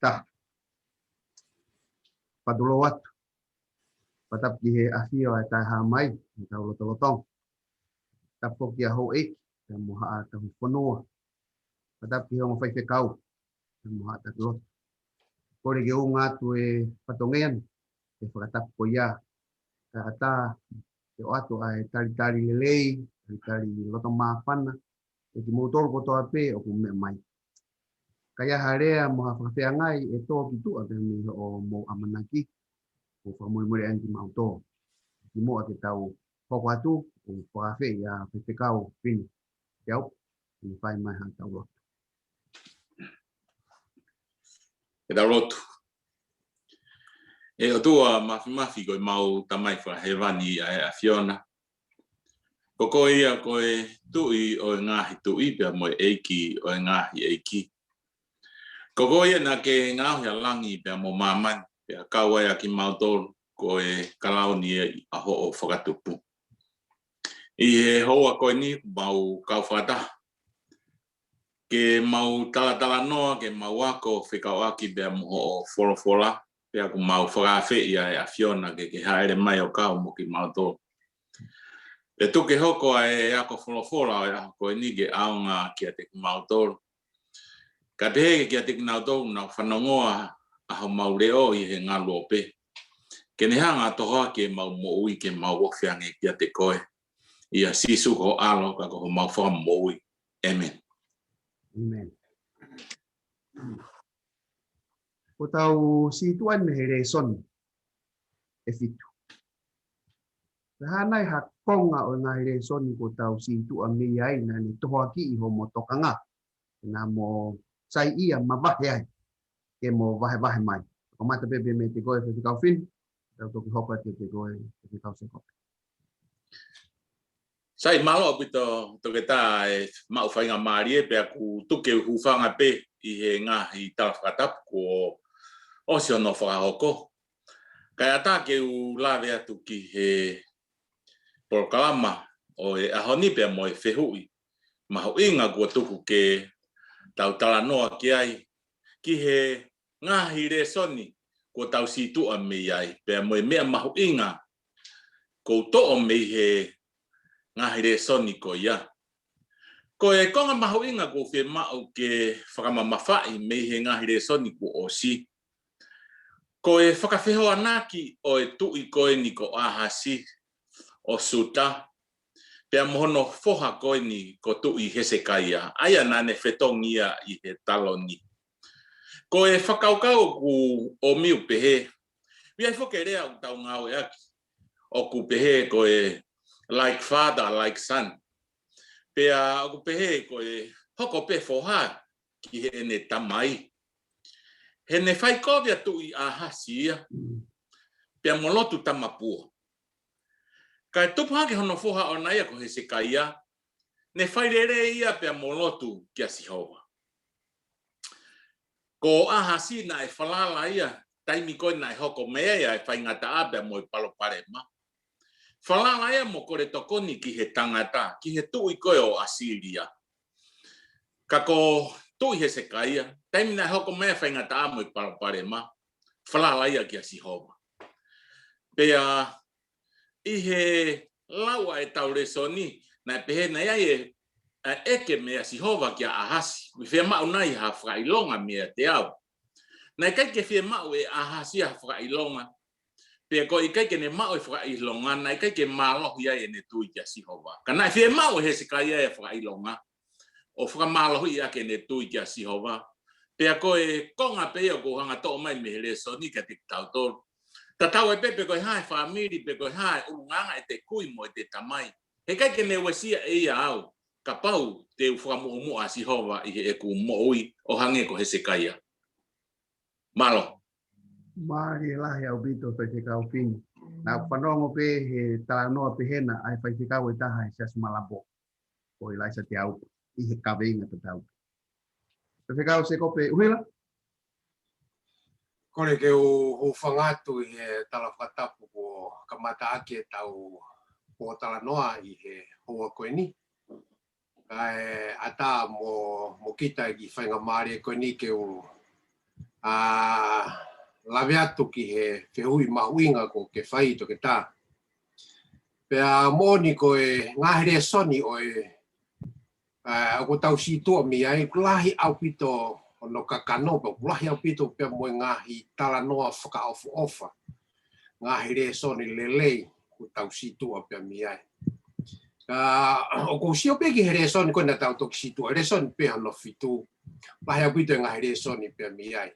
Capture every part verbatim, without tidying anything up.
Taha. Fakatulou atu. Fakatapu ki he ʻafio ʻa e Taʻehāmai, ʻi hotau lotolotonga. Tapu foki ki he houʻeiki, pea mo Haʻa Tauhi Fonua. Fakatapu ki he ongo faifekau, pea mo Haʻa Taki Lotu. Kole ke u ʻunga atu e fatongia ni, e fakatapu ko ia. Kae ʻatā ke ʻoatu ʻa e talitali lelei, talitali loto māfana, ʻe kimoutolu kotoa pē ʻoku meʻa mai. Ka ʻi ai ha lea mo ha fakafeangai ʻe tō ki tuʻa pea mei hoʻomou ʻamanaki, ʻoku fakamolemole ange kimautolu. Kimuʻa ke tau hoko atu, ʻoku fakaafeʻi ʻa Faifekau Fini. Ke u, ke fai mai haʻatau lotu. Ke tau lotu. ʻE ʻOtua Māfimafi, ko ʻemau Tamai Fakahēvani ʻa e ʻAfiona. Ko koe ia ko e Tuʻi ʻo e ngaahi tuʻi pea mo e ʻEiki ʻo e ngaahi ʻeiki. Ko koe ia naʻa ke ngaohi ʻa langi pea mo māmani, pea kau ai ʻa kimautolu ko e kalauni ʻa hoʻo fakatupu. ʻI he houa ko eni mau kau fakataha ke mau talatalanoa, ke mau ako fekauʻaki pea mo hoʻo folofola, pea ʻoku mau fakaafeʻi ʻa e ʻAfiona ke ke hāʻele mai ʻo kau mo kimautolu. Pea tuku ke hoko ʻa e ako folofola ʻo e ʻaho ko eni ke ʻaonga kiate kimautolu. Kae pehē kiate kinautolu naʻa nau fanongoa ʻa homau leʻo ʻi he ngaluope. Ke ne hanga ʻo tohoakiʻi ʻemau moʻui ke mau ofi ange kiate koe. ʻIa Sīsū ko ho ʻAlo ka ko homau Fakamoʻui. ʻĒmeni. ʻĒmeni. Ko ʻetau sītuʻa mei he lēsoni ʻe fitu. Pea hā nai ha konga ʻo e ngaahi lēsoni kuo tau sītuʻa mei ai naʻa ne tohoakiʻi homo tokanga, naʻa mo saiʻia mavahe ai ke mo vahevahe mai. Kamata pē pē meiate koe Faifekau Fini, tau toki hoko atu kiate koe Faifekau Sēkope. Sai, mālō ʻaupito Toketā e maʻu faingamālie, pea ʻoku tuku ke u hūfanga pē ʻi he ngaahi tala fakatapu kuo ʻosi hono fakahoko. Kae ʻatā ke u lave atu ki he polokalama ʻo e ʻaho ni pea mo e fehuʻi mahuʻinga kuo tuku ke tau talanoa ki ai, ki he ngaahi lēsoni kuo tau sītuʻa mei ai, pea mo e meʻa mahuʻinga kuo toʻo mei he ngaahi lēsoni ko ia. Ko e konga mahuʻinga ʻoku ou fiemaʻu ke fakamamafaʻi mei he ngaahi lēsoni kuo ʻosi, ko e fakafehoanaki ʻo e tuʻi ko eni ko ʻAhasi ʻo Siuta, pea mo hono foha ko eni ko Tuʻi Hesekaia, ʻa ia naʻa ne fetongi ia ʻi he taloni. Ko e fakakaukau ʻoku ʻomi ʻoku pehē, ʻoku ʻi ai foki e lea ʻoku tau ngāueʻaki, ʻoku pehē ko e like father, like son. Pea ʻoku pehē ko e hoko pē foha ki heʻene tamai. He ne fai kovi ʻa Tuʻi ʻAhasi ia, pea mo lotu tamapua. Kae tupu hake hono foha ʻoʻona ia ko Hesekaia, ne fai lelei ia pea mo lotu kia Sihova. Ko ʻAhasi naʻe falala ia, taimi ko ē naʻe hoko mai ai ʻa e faingataʻa pea mo e palopalema. Falala ia mo kole tokoni ki he tangata, ki he tuʻi ko ē ʻo ʻAsīlia. Ka ko Tuʻi Hesekaia, taimi naʻe hoko mai ai ʻa e faingataʻa mo e palopalema, falala ia kia Sihova. Pea ʻi he lau ʻa ʻetau lēsoni, naʻe pehē naʻe ʻi ai e, ʻa e ʻeke meia Sihova kia ʻAhasi, ʻoku fiemaʻu nai ha fakaʻilonga meiate au. Naʻe ʻikai ke fiemaʻu ʻe ʻAhasi ha fakaʻilonga, pea ko e ʻikai ke ne maʻu e fakaʻilonga, naʻe ʻikai ke mālohi ai ʻene tui kia Sihova. Ka naʻe fiemaʻu ʻe Hesekaia e fakaʻilonga ʻo fakamālohiʻi ʻaki ʻene tui kia Sihova. Pea ko e konga pē ia ʻoku ou hanga ʻo toʻo mai mei he lēsoni kiate kitautolu. Tatau ai pē pe ko e hā e fāmili, pe ko e hā e ʻulungaanga ʻete kui mo ʻete tamai, heʻikai ke ne uesia ʻe ia au kapau te u fakamuʻomuʻa ʻa Sihova ʻi heʻeku moʻui ʻo hangē ko Hesekaia. Mālō. Mālie lahi ʻaupito Faifekau Fini. Naʻa ku fanongo pē he talanoa pehē na ʻa e faifekau ʻe taha he Siasi Malabo, ko ʻIlaisa Teaupa, ʻi he kaveinga tatau. Faifekau Sēkope ʻUhila. Kole ke u hūfanga atu ʻi he tala fakatapu kuo kamata ʻaki ʻetau pōtalanoa ʻi he houa ko eni. Kae ʻatā mo, mo kita ʻi he faingamālie ko eni ke u ʻa lave atu ki he fehuʻi mahuʻinga ko ē ke fai, Toketā. Pea moʻoni ko e ngaahi lēsoni ʻo e, ʻa, ʻoku tau situʻa mei ai, ʻoku lahi ʻaupito hono kakano, pea ʻoku lahi ʻaupito pea mo e ngaahi talanoa fakaʻofoʻofa, ngaahi lēsoni lelei ʻoku tau situʻa pea mei ai. ʻA, ʻoku ou sio pē ki he lēsoni ko ē naʻa tau toki situʻa, lēsoni pē hono fitu, lahi ʻaupito e ngaahi lēsoni pea mei ai.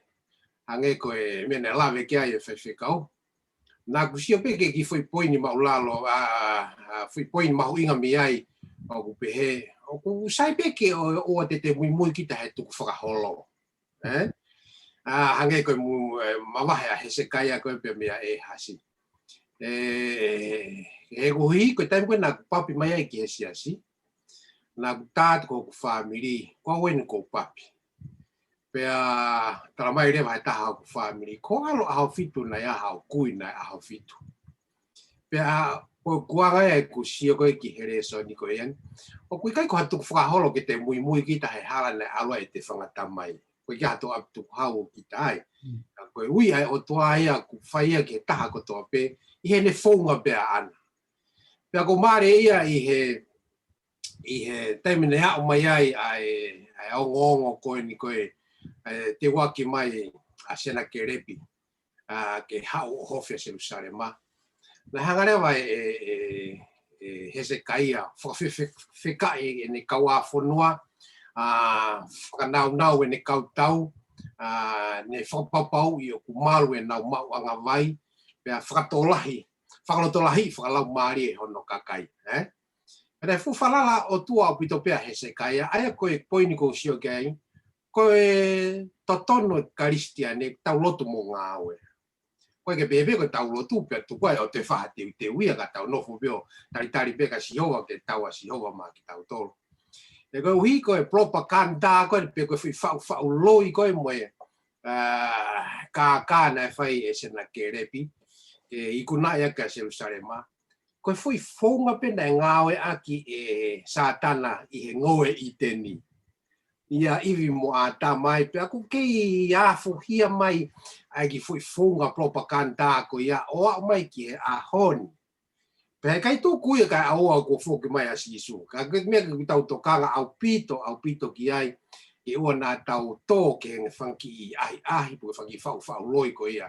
Hangē ko e meʻa naʻe lave ki ai e faifekau. Naʻa ku sio pē ki he kiʻi foʻi poini māʻulalo, ʻa, ʻa, foʻi poini mahuʻinga mei ai, ʻoku pehē, ʻoku sai pē ke ʻo, ʻoua te te muimui kita he tukufakaholo. ʻE? ʻA, hangē ko e mu-, e, mavahe ʻa Hesekaia ko ē pea mei ʻEhasi. ʻE, he koeʻuhi, ko e taimi ko ē naʻa ku papi mai ai ki he siasi, naʻa ku tā atu ki hoku fāmili, ko au eni ʻoku ou papi. Pea talamai leva ʻe he taha hoku fāmili, ko ʻAlo ʻAhofitu naʻe ʻi ai haʻo kui naʻe ʻaho fitu. Pea ko e ʻuhinga ia ʻeku sio ko ē ki he lēsoni ko eni, ʻoku ʻikai ko ha tukufakaholo ke te muimui kita he hala naʻe ʻalu ai ʻete fanga tamai. Ko e ʻikai ha toe ʻapi tukuhau ʻo kita ai. Mm. Ka ko e ui ʻa e ʻOtua ia ʻoku fai ia ki he taha kotoa pē, ʻi heʻene founga pē ʻaʻana. Pea ʻoku mālie ia ʻi he, ʻi he taimi naʻe aʻu mai ai ʻa e, ʻa e ongoongo ko eni ko ē, ʻa e teuaki mai ʻa Senakelepi, ʻa, ke haʻu ʻo ʻohofi ʻa Selusalema. Naʻe hanga leva ʻe, ʻe, ʻe, ʻe Hesekaia, fakafefekaʻi ʻene kauʻāfonua, ʻa, fakanaunau ʻene kautau, ʻa, ne fakapapauʻi ʻoku malu ʻenau maʻuʻanga vai, pea fakatokolahi, fakalotolahi, fakalaumālie hono kakai, ʻe? Pea naʻe fuʻu falala ʻOtua ʻaupito pē ʻa Hesekaia, ʻa ia ko e poini ʻoku ou sio ki ai, ko e totonu e Kalisitiane, tau lotu mo ngāue. Ko e ke pehē pē ko e tau lotu pea tuku ai ʻo te faha teuteu ia ka tau nofo pē ʻo talitali pē ka Sihova ke tau ʻa Sihova maʻa kitautolu. ʻE koeʻuhi ko e propaganda ko ē pe ko e foʻi faʻufaʻu loi ko ē mo e, ʻa, kākā naʻe fai ʻe Senakelepi, ke ikunaʻi ʻaki ʻa Selusalema. Ko e foʻi founga pē naʻe ngāueʻaki ʻe Sātana ʻi he ngoue ʻi ʻĪteni. ʻIa ʻIvi mo ʻĀtama ai pea ʻoku kei afuhia mai ʻa e kiʻi foʻi founga propaganda ko ia ʻo aʻu mai ki he ʻaho ni. Pea ʻikai tuku ia kae ʻoua kuo foki mai ʻa Sīsū. Ka ko e meʻa ke tau tokanga ʻaupito, ʻaupito ki ai, ke ʻoua naʻa tau tō ki he fanga kiʻi ʻahiʻahi, pe ko e fanga kiʻi faʻufaʻu loi ko ia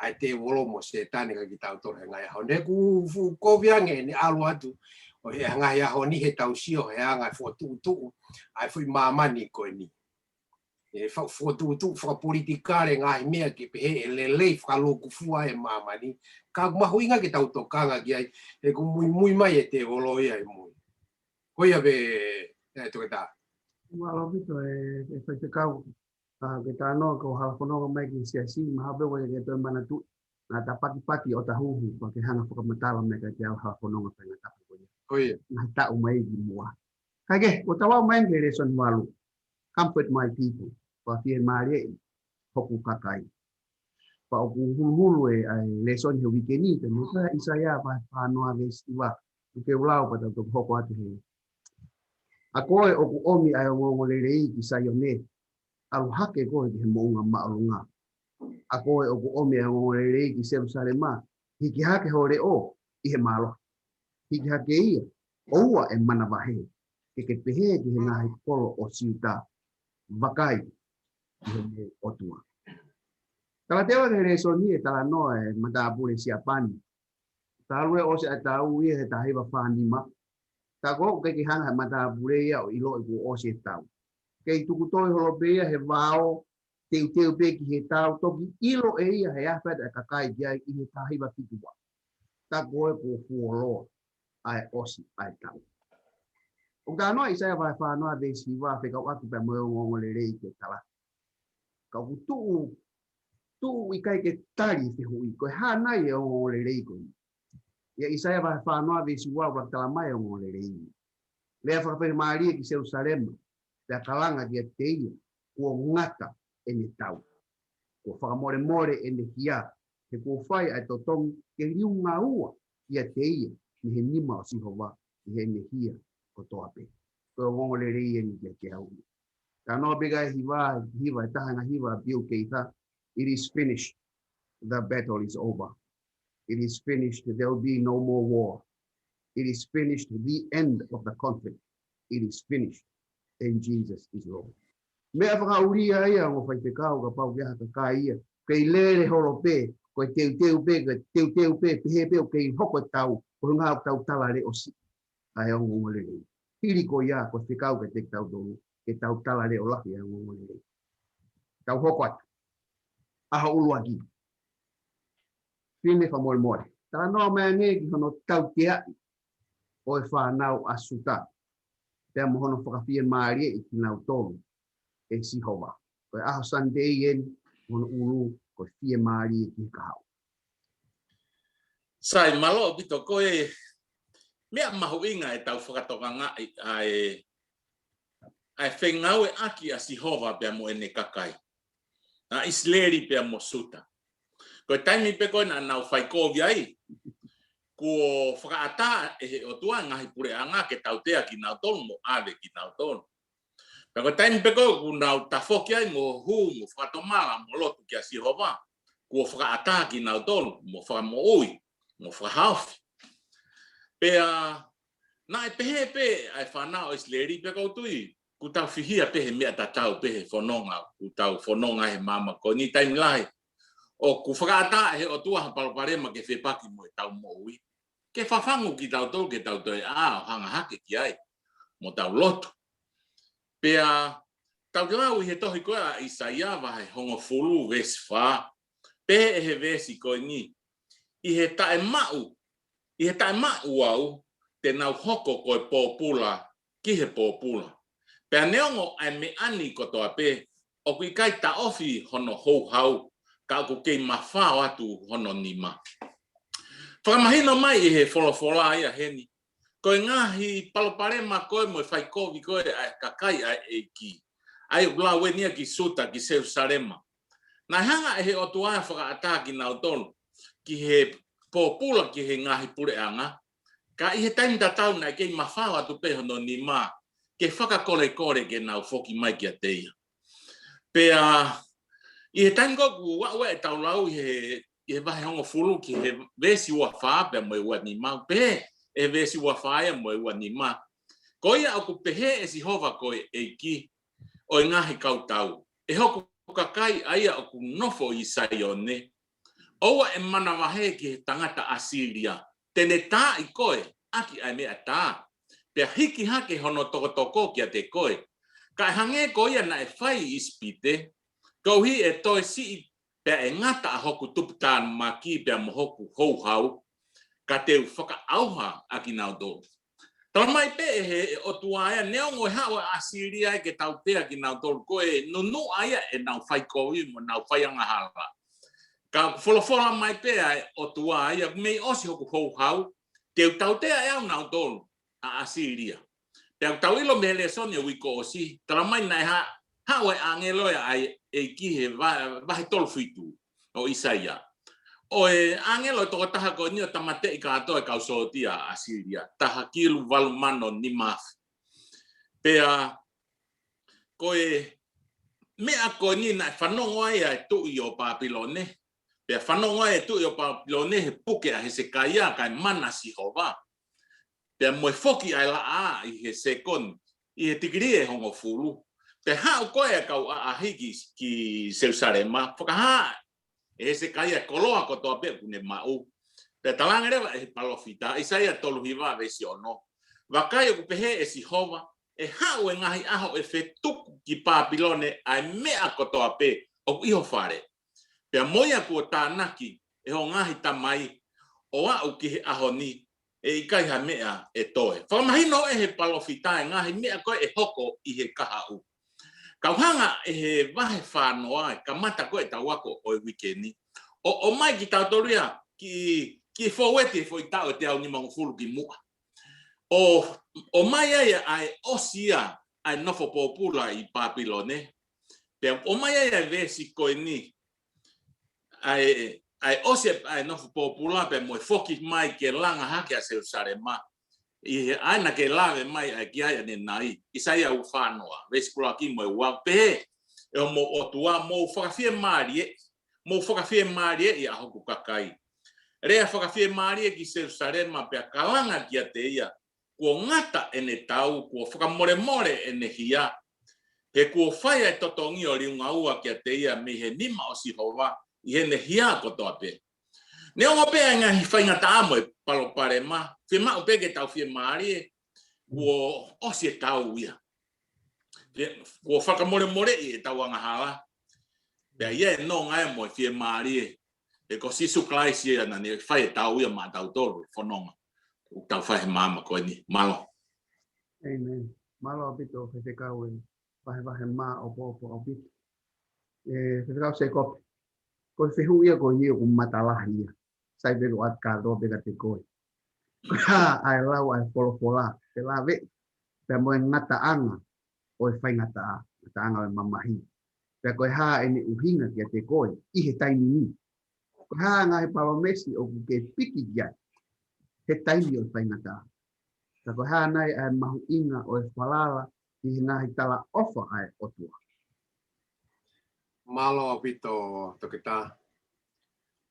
ʻa e tēvolo mo Sētane kia kitautolu he ngaahi ʻaho ni. He ʻoku fuʻu kovi ange ʻene ʻalu atu ʻo he ngaahi ʻaho ni he tau sio he anga e fokotuʻutuʻu ʻa e foʻi māmani ko eni. ʻE fa-, fokotuʻutuʻu fakapolitikale ngaahi meʻa ke pehē ʻe lelei fakalūkufua e māmani. Ka ʻoku mahuʻinga ke tau tokanga ki ai, he ʻoku muimui mai e tēvolo ia ʻi mui. Ko ia pē, ʻe, Toketā. Mālō ʻaupito e, e faifekau, ʻa, ke talanoa ko e halafononga mai ki he siasi, mahalo pē ʻoku ke toe manatuʻi, naʻa ta pakipaki ʻo ta huhu, pea ke hanga fakamatala mai kiate au halafononga pē ngatapu ko ia. Ko ia. Ngaahi taʻu mai ki muʻa. Kae kehe, ʻoku tau aʻu mai ki he lēsoni valu. Comfort my people, pea fiemālieʻi hoku kakai. Pea ʻoku huluhulu e, ʻa e lēsoni he uike ni, te mo ka ʻIsaia vahe fāngofulu veesi hiva, ʻoku ke lau pea tau toki hoko atu he. ʻA koe ʻoku ʻomi ʻa e ongoongolelei ki Saione, ʻalu hake koe ki he moʻunga māʻolunga. ʻA koe ʻoku ʻomi ʻa e ongoongolelei ki Selusalema, hiki hake ho leʻo ʻi he mālohi. Hiki hake ia, ʻoua ʻe manavahē, ke ke pehē ki he ngaahi kolo ʻo Siuta, vakai, ʻi heʻene ʻOtua. Talateu ki he lēsoni ʻe talanoa e matāpule Siapani. Talu e ʻosi ʻa e tau ia he taha hiva fā nima. Tā ko ē ʻoku ʻikai ke hanga he matāpule ia ʻo ʻiloʻi kuo ʻosi e tau. Kei tuku toe holo pē ia he vao, teuteu pē ki he tau, toki ʻilo ʻe ia he ʻaho ʻe kakai ki ai ʻi he taha hiva fitu ua. Tā ko ē kuo fuoloa ʻa e ʻosi ʻa e tau. ʻOku talanoa ʻIsaia vahe fāngofulu veesi hiva fekauʻaki pea mo e ongoongolelei ke tala. Ka ʻoku tuʻu, tuʻu ʻikai ke tali fehuʻi, ko e hā nai e ongoongolelei ko eni. ʻIa ʻIsaia vahe fāngofulu veesi ua ʻoku talamai e ongoongolelei. Lea fakafiemālie ki Selusalema, pea kalanga kiate ia, kuo ngata ʻene tau. Kuo fakamolemole ʻene hia, he kuo fai ʻa e totongi ke liunga ua kiate ia mei he nima ʻo Sihova ʻi heʻene hia kotoa pē. Ko e ongoongolelei eni kiate au. Talanoa pē ki he hiva, hiva ʻe taha ngaahi hiva Bill Gaither. It is finished. The battle is over. It is finished. There will be no more war. It is finished. The end of the conflict. It is finished. And Jesus is Lord. Meʻa fakaʻulia ia, ongo faifekau, kapau ʻoku ʻi ai ha kakai ia ʻoku kei lele holo pē, ko e teuteu pē, ko e teuteu pē, pehē pē ʻoku kei hoko e tau, ko e ʻuhinga ʻoku tau tala leʻo siʻi ʻa e ongoongolelei. Hili ko ia, ko e fekau kiate kitautolu ke tau tala leʻo lahi ʻa e ongoongolelei. Tau hoko atu. ʻAho ʻuluaki. Fine fakamolemole. Talanoa mai ange ki hono tauteaʻi ʻo e fānau ʻa Siuta, pea mo hono fakafiemālieʻi kinautolu ʻe Sihova. Ko e ʻaho Sunday eni, hono ʻulu ko e fiemālie ki he kahaʻu. Sai, mālō ʻaupito. Ko e meʻa mahuʻinga ʻetau fakatokangaʻi ʻa e, ʻa e fengāueʻaki ʻa Sihova pea mo ʻene kakai, ʻa ʻIsileli pea mo Siuta. Ko e taimi pē ko ē naʻa nau fai kovi ai, kuo fakaʻatā ʻe he ʻOtua e ngaahi puleʻanga ke tautea kinautolu mo ʻave kinautolu. Pea ko e taimi pē ko ē ʻoku nau tafoki ai mo hū mo fakatomala mo lotu kia Sihova, kuo fakaʻatā kinautolu mo fakamoʻui mo fakahaofi. Pea naʻe pehē pē ʻa e fānau ʻIsileli, pea ʻoku ou tui ʻoku tau fihia pē he meʻa tatau pē he fononga ʻoku tau fononga he māmani ko eni. Taimi lahi ʻoku fakaʻatā ʻe he ʻOtua ha palopalema ke fepaki mo ʻetau moʻui, ke fafangu kitautolu ke tau toe ʻā ʻo hanga hake ki ai mo tau lotu. Pea tau lau ʻi he tohi ko ē ʻa ʻIsaia vahe hongofulu veesi fā, pehē ʻe he veesi ko eni: ʻI he taʻemaʻu, ʻi he taʻemaʻu au, te nau hoko ko e pōpula ki he pōpula. Pea neongo ʻa e meʻa ni kotoa pē, ʻoku ʻikai taʻofi hono houhau, ka ʻoku kei mafao atu hono nima. Fakamahino mai ʻe he folofola ia heni, ko e ngaahi palopalema ko ē mo e fai kovi ko ē ʻa e kakai ʻa e ʻEiki, ʻa ia ʻoku lau eni ia ki Siuta, ki Selusalema, naʻe hanga ʻe he ʻOtua ʻo fakaʻatā kinautolu ki he pōpula, ki he ngaahi puleʻanga, ka ʻi he taimi tatau naʻe kei mafao atu pē hono nima ke fakakolekole ke nau foki mai kiate ia. Pea ʻi he taimi ko ē ʻoku aʻu ai ʻetau lau ʻi he, ʻi he vahe hongofulu ki he veesi ua fā pea mo e ua nima, pehē ʻe he veesi ua fā ia mo e ua nima: Ko ia ʻoku pehē ʻe Sihova ko e ʻEiki ʻo e ngaahi kautau, ʻe hoku kakai ʻa ia ʻoku nofo ʻi Saione, ʻoua ʻe manavahē ki he tangata ʻAsīlia, te ne taaʻi koe ʻaki ʻa e meʻa tā, pea hiki hake hono tokotoko kiate koe, kae hangē ko ia naʻe fai ʻi ʻIsipite, koeʻuhi ʻe toe siʻi pea ʻe ngata ʻa hoku tuputāmaki pea mo hoku houhau, ka te u fakaʻauha ʻa kinautolu. Tala mai pē ʻe he ʻOtua ia, neongo e haʻu ʻa ʻAsīlia ia ke tautea kinautolu, ko e nunuʻa ia ʻenau fai kovi mo ʻenau fai angahala, ka ʻoku folofola mai pē ʻa e ʻOtua ia, ʻoku mei ʻosi hoku houhau, te u tautea ʻe au nautolu ʻa ʻAsīlia. Pea ʻoku tau ʻilo mei he lēsoni ʻo e uike kuo ʻosi, tala mai naʻe ha-, haʻu e ʻāngelo ia ʻa e ʻEiki he va-, vahe tolu fitu ʻo ʻIsaia. ʻO e ʻāngelo ʻe toko taha ko eni ʻo tāmateʻi kātoa e kau sōtia ʻa ʻAsīlia, taha kilu valu mano nima afe. Pea ko e meʻa ko eni naʻe fanongo ai ʻa e tuʻi ʻo Pāpilone, pea fanongo ai e tuʻi ʻo Pāpilone he puke ʻa Hesekaia kae mana Sihova, pea mo e foki ʻa e laʻā ʻi he sēkono ʻi he tikilī ʻe hongofulu. Pea haʻu ko ē ʻa e kau ʻaʻahi ki, ki Selusalema, fakahā ʻe Hesekaia e koloa kotoa pē ʻoku ne maʻu. Pea talaange leva ʻe he palōfita, ʻIsaia tolu hiva veesi ono: Vakai, ʻoku pehē ʻe Sihova, ʻe haʻu e ngaahi ʻaho ʻe fetuku ki Pāpilone ʻa e meʻa kotoa pē ʻoku ʻi ho fale, pea mo ia kuo tānaki ʻe ho ngaahi tamai, ʻo aʻu ki he ʻaho ni ʻe ʻikai ha meʻa ʻe toe. Fakamahino ʻe he palōfita e ngaahi meʻa ko ē ʻe hoko ʻi he kahaʻu. Kau hanga ʻe he vahe fānoa, e kamata ko ē ʻetau ako ʻo e uike ni, ʻo, ʻomai kitautolu ia ki, ki he fōueti e foʻi taʻu ʻe teau nimangofulu ki muʻa. ʻO, ʻomai ai ʻa e ʻosi ia ʻa e nofo pōpula ʻi Pāpilone. Pea ʻomai ai ʻa e veesi ko eni, ʻa e, ʻa e ʻosi ʻa e nofo pōpula pea mo e foki mai ke langa hake ʻa Selusalema, ʻi he ʻaho naʻa ke lave mai ai ki ai ʻanenai, ʻIsaia ua fā noa, veesi ʻuluaki mo e ua, pehē ʻe hoʻomou ʻOtua, mou fakafiemālie, mou fakafiemālieʻi ʻa hoku kakai. Lea fakafiemālie ki Selusalema pea kalanga kiate ia, kuo ngata ʻene tau, kuo fakamolemole ʻene hia, he kuo fai ʻa e totongi ʻo liunga ua kiate ia mei he nima ʻo Sihova ʻi heʻene hia kotoa pē. Neongo pē ʻa e ngaahi faingataʻa mo e palopalema, fiemaʻu pē ke tau fiemālie, kuo ʻosi e tau ia. Kuo fakamolemoleʻi ʻetau angahala. Pea ʻi ai e nonga ia mo e fiemālie. He ko Sīsū Kalaisi ia naʻa ne fai e tau ia maʻatautolu, fononga ʻoku tau fai he māmani ko eni. Mālō. ʻĒmeni. Mālō ʻaupito, Faifekau, e vahevahe māʻopoʻopo ʻaupito. ʻE, Faifekau Sēkope, ko e fehuʻi ia ko ia ʻoku matalahi ia. Sai pē ʻoku ʻatu kātoa pē kiate koe. Ko e hā ʻa e lau ʻa e folofola, ʻe lave pea mo e ngataʻanga ʻo e faingataʻa, ngataʻanga ʻo e mamahi. Pea ko e hā ʻene ʻuhinga kiate koe ʻi he taimi ni. Ko e hā ngaahi palōmesi ʻoku ke piki ki ai he taimi ʻo e faingataʻa. Pea ko e hā nai ʻa e mahuʻinga ʻo e falala ki he ngaahi talaʻofa ʻa e ʻOtua. Mālō ʻaupito, Toketā.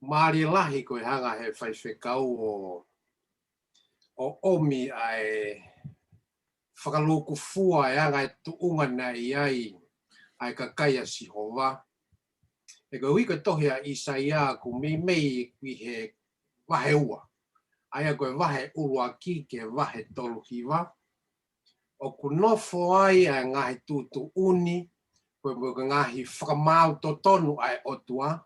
Mālie lahi ko e hanga he faifekau ʻo, ʻo ʻomi ʻa e fakalūkufua e anga e tuʻunga naʻe ʻi ai ʻa e kakai ʻa Sihova. He koeʻuhi ko e tohi ʻa ʻIsaia ʻoku meimei ʻi he vahe ua. ʻA ia ko e vahe ʻuluaki ki he vahe tolu hiva. ʻOku nofo ai ʻa e ngaahi tuʻutuʻuni, ko e, ko e ngaahi fakamaau totonu ʻa e ʻOtua,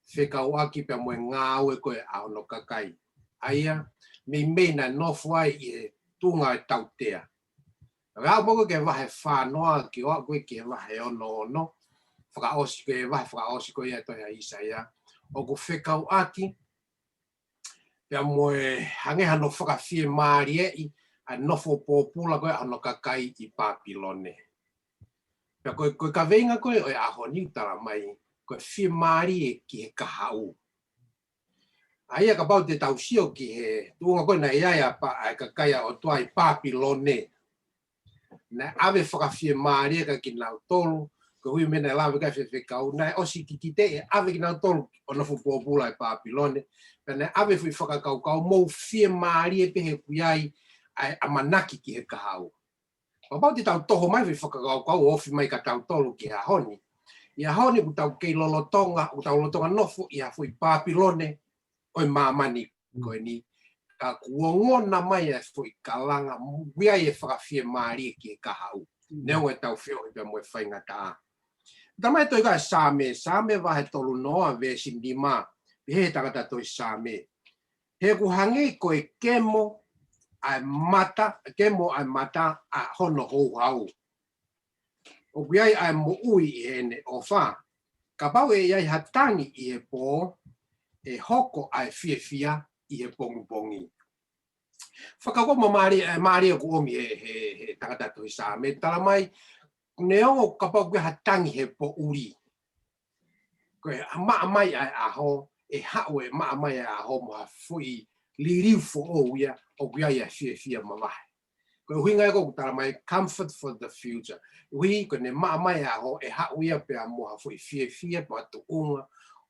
fekauʻaki pea mo e ngāue ko ē ʻa hono kakai. ʻA ia, meimei naʻe nofo ai ʻi he tuʻunga ʻo e tautea. Pea aʻu mai ko ē ki he vahe fā noa, ki ʻo aʻu ko ē ki he vahe ono ono, fakaʻosi ko ē, vahe fakaʻosi ko ia ʻa e tohi ʻa ʻIsaia. ʻOku fekauʻaki, pea mo e hangē hano fakafiemālieʻi ʻa e nofo pōpula ko ē ʻa hono kakai ʻi Pāpilone. Pea ko e, ko e kaveinga ko ē ʻo e ʻaho ni ʻoku tala mai, ko e fiemālie ki he kahaʻu. ʻA ia kapau te tau sio ki he tuʻunga ko ē naʻe ʻi ai ʻa e pa-, ʻa e kakai ʻa e ʻOtua ʻi Pāpilone. Naʻe ʻave fakafiemālie kia kinautolu, koeʻuhi ko e meʻa naʻe lave ki ai e faifekau, naʻe ʻosi kikiteʻi e ʻave kinautolu ʻo nofo pōpula ʻi Pāpilone, pea naʻe ʻave e foʻi fakakaukau mou fiemālie pē he ʻoku ʻi ai ʻa e ʻamanaki ki he kahaʻu. Kapau te tau toho mai e foʻi fakakaukau ʻo ofi mai kia tautolu ki he ʻaho ni. ʻI he ʻaho ni ʻoku tau kei lolotonga, ʻoku tau lolotonga nofo ʻi ha foʻi Pāpilone ʻo e māmani ko eni. Ka kuo ongona mai e foʻi kalanga, ʻoku ʻi ai e fakafiemālie ki he kahaʻu. Neongo ʻetau feohi pea mo e faingataʻa. Tala mai ʻe he tohi ko ē ʻa Saame, Saame vahe tolu noa veesi nima, pehē ʻe he tangata tohi Saame. He ʻoku hangē ko e kemo ʻa e mata, kemo ʻa e mata ʻa hono houhau. ʻOku ʻi ai ʻa e moʻui ʻi heʻene ʻofa. Kapau ʻe ʻi ai ha tangi ʻi he pō, ʻe hoko ʻa e fiefia ʻi he pongipongi. Fakakaukau mālie, ʻe, mālie ʻoku ʻomi he, he, he tangata tohi Saame. Tala mai, neongo kapau ʻoku ʻi ai ha tangi he poʻuli, ko e maʻa mai ʻa e ʻaho, ʻe haʻu e maʻa mai ʻa e ʻaho mo ha foʻi liliu foʻou ia, ʻoku ʻi ai ʻa e fiefia mavahe. Ko e ʻuhinga ia ʻoku tala mai, comfort for the future. ʻUhi ko ʻene maʻa mai ʻa e ʻaho, ʻe haʻu ia pea mo ha foʻi fiefia, mo ha tuʻunga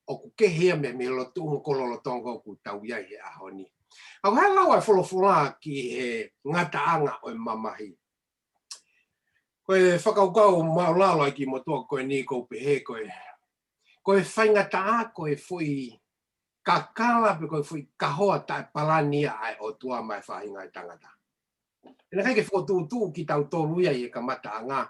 ʻoku kehe ia mei, mei he loto tuʻunga ko ē lolotonga ʻoku tau ʻi ai he ʻaho ni. ʻA ia ko e lau ʻa e folofola ki he ngataʻanga ʻo e mamahi. Ko e fakakaukau māʻulalo ʻa e kiʻi motuʻa ko eni ʻoku pehē ko e, ko e faingataʻa, ko e foʻi kakala pe ko e foʻi kahoa taʻepalani ia ʻa e ʻOtua maʻa e faʻahinga ʻo e tangata. ʻE naʻe ʻikai ke fokotuʻutuʻu kitautolu ia ʻi he kamataʻanga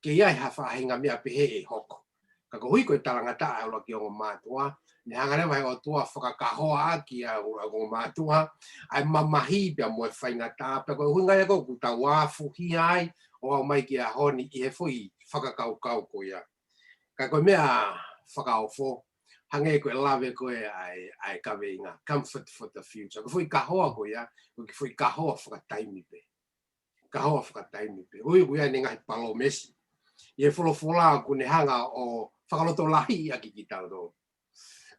ke ʻi ai ha faʻahinga meʻa pehē ʻe hoko. Ka koeʻuhi ko e talangataʻa ʻa e ʻuluaki ongo mātuʻa, ne hanga leva ʻe he ʻOtua ʻo fakakahoa ʻaki ʻa e ʻuluaki ongo mātuʻa ʻa e mamahi pea mo e faingataʻa, pea ko e ʻuhinga ia ʻoku tau afuhia ai ʻo aʻu mai ki he ʻaho ni ʻi he foʻi fakakaukau ko ia. Ka ko e meʻa fakaofo, hangē ko e lave ko ē ʻa e, ʻa e kaveinga, comfort for the future. Ko e foʻi kahoa ko ia, ko e foʻi kahoa fakataimi pē. Kahoa fakataimi pē. ʻOku ʻi ai ʻene ngaahi palōmesi ʻi he folofola ʻoku ne hanga ʻo fakalotolahiʻi ʻaki kitautolu.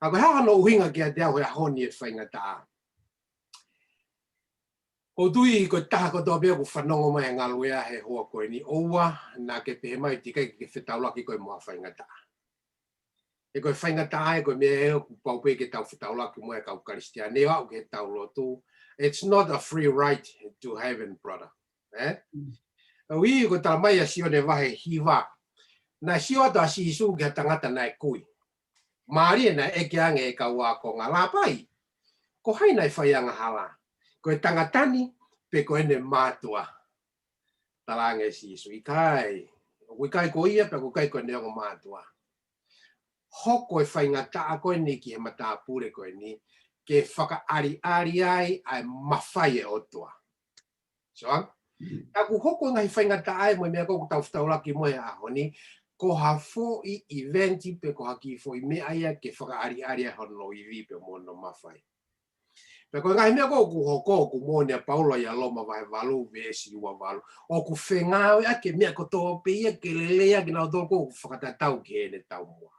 Ka ko e hā hono ʻuhinga kiate au he ʻaho ni e faingataʻa? ʻOku ou tui ko e taha kotoa pē ʻoku fanongo mai he ngaluʻea he houa ko eni, ʻoua naʻa ke pehē mai ʻoku ʻikai ke ke fetaulaki koe mo ha faingataʻa. He ko e faingataʻa ia ko e meʻa ʻoku pau pē ke tau fetaulaki mo e kau Kalisitiane ʻo aʻu ki heʻetau lotu. It's not a free ride to heaven, brother. Eh? ʻOku ui ko e talamai ʻa Sione vahe hiva. Naʻe sio atu ʻa Sīsū ki ha tangata naʻe kui. Mālie naʻe ʻeke ange ʻe he kau ākonga, Lāpai, ko hai naʻe fai angahala? Ko e tangata ni pe ko ʻene mātuʻa? Talaange ʻe Sīsū, ʻikai, ʻoku ʻikai ko ia pea ʻoku ʻikai ko ʻene ongo mātuʻa. Hoko e faingataʻa ko eni ki he matāpule ko eni, ke fakaʻaliʻali ai ʻa e mafai ʻo e ʻOtua. So, ʻoku hoko e ngaahi faingataʻa ia mo e meʻa ko ē ʻoku tau fetaulaki mo ia he ʻaho ni, ko ha foʻi event pe ko ha kiʻi foʻi meʻa ia ke fakaʻaliʻali ai hono ivi pea mo hono mafai. Pea ko e ngaahi meʻa ko ē ʻoku hoko, ʻoku moʻoni ʻa Paula ʻia Loma vahe valu, veesi ua valu. ʻOku fengāueʻaki e meʻa kotoa pē ia ke lelei ʻaki kinautolu ko ē ʻoku fakatatau ki heʻene taumuʻa.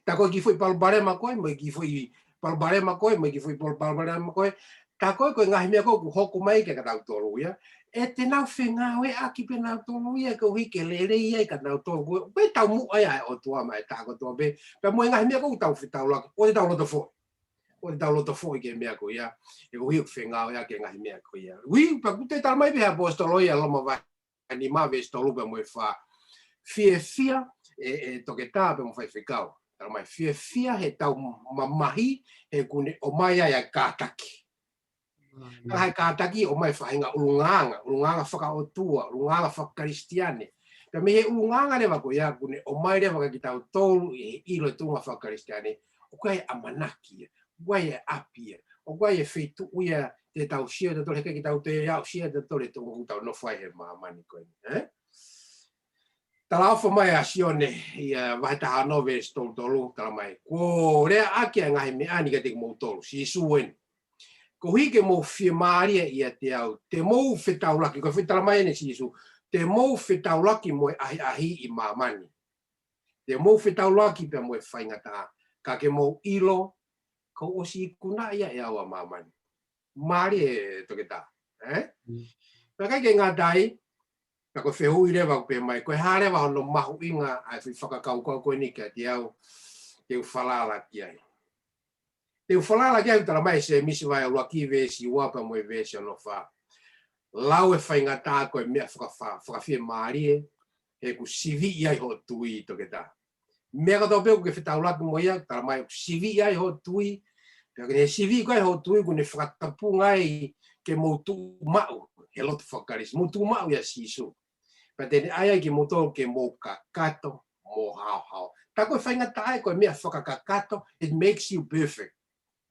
Tā ko e kiʻi foʻi palopalema ko ē, mo e kiʻi foʻi palopalema ko ē, mo e kiʻi foʻi palopalema ko ē. Tā ko ē ko e ngaahi meʻa ko ē ʻoku hoko mai kia kitautolu ia, ʻe te nau fengāueʻaki pē nautolu ia koeʻuhi ke lelei ai kinautolu ko ē. Ko e taumuʻa ia ʻa e ʻOtua maʻa e taha kotoa pē. Pea mo e ngaahi meʻa ko ē ʻoku tau fetaulaki, ʻoua te tau loto foʻi. ʻOua te tau loto foʻi ki he meʻa ko ia, he ʻoku fengāueʻaki e ngaahi meʻa ko ia. Ui, pea ʻoku toe talamai pē ʻe he ʻaposetolo ʻia Loma vahe nima veesi tolu pea mo e fā. Fiefia ē, ʻe toketā pea mo faifekau. Talamai fiefia heʻetau mamahi, he ʻoku ne ʻomai ai ʻa e kātaki. Ka ʻi he kātaki ʻomai e faʻahinga ʻulungaanga, ʻulungaanga fakaʻotua, ʻulungaanga fakakalisitiane. Pea mei he ʻulungaanga leva ko ia ʻoku ne ʻomai leva kia kitautolu ʻi he ʻilo e tuʻunga fakakalisitiane, ʻoku ʻi ai e ʻamanaki ia, ʻoku ʻi ai e ʻapi ia, ʻoku ʻi ai e feituʻu ia te tau sio ai tautolu, heʻikai ke tau toe aʻusia ai tautolu e tuʻunga ʻoku tau nofo ai he māmani ko eni, eh? Talaʻofa mai ʻa Sione ʻia vahe taha ono veesi tolu tolu, talamai, kuo u leaʻaki ʻa e ngaahi meʻa ni kiate kimoutolu, Sīsū eni, koeʻuhi ke mou fiemālie ʻiate au. Te mou fetaulaki, ko e foʻi talamai eni ʻa Sīsū, te mou fetaulaki mo e ʻahiʻahi ʻi māmani. Te mou fetaulaki pea mo e faingataʻa, ka ke mou ʻilo, kuo ʻosi ikunaʻi ia ʻe au ʻa māmani. Mālie toketā, eh? Mm. Pea ʻikai ke ngata ai, pea ko e fehuʻi leva ʻoku pehē mai, ko e hā leva hono mahuʻinga ʻa e foʻi fakakaukau ko eni kiate au, te u falala ki ai. Te u falala ki ai, talamai ʻe Sēmisi vahe ʻuluaki veesi ua pea mo e veesi hono fā. Lau e faingataʻa ko e meʻa fakafa-, fakafiemālie, he ʻoku siviʻi ai hoʻo tui toketā. Meʻa kotoa pē ʻoku ke fetaulaki mo ia, talamai ʻoku siviʻi ai hoʻo tui, pea ko e siviʻi ko ē hoʻo tui, ʻoku ne fakatapunga ai ke mou tuʻu maʻu he lotu fakaKalisitiane, mou tuʻu maʻu ʻia Sīsū. Pea te ne ʻai ai kimoutolu ke mou kakato mo haohaoa. Tā ko e faingataʻa ko e meʻa fakakakato, it makes you perfect.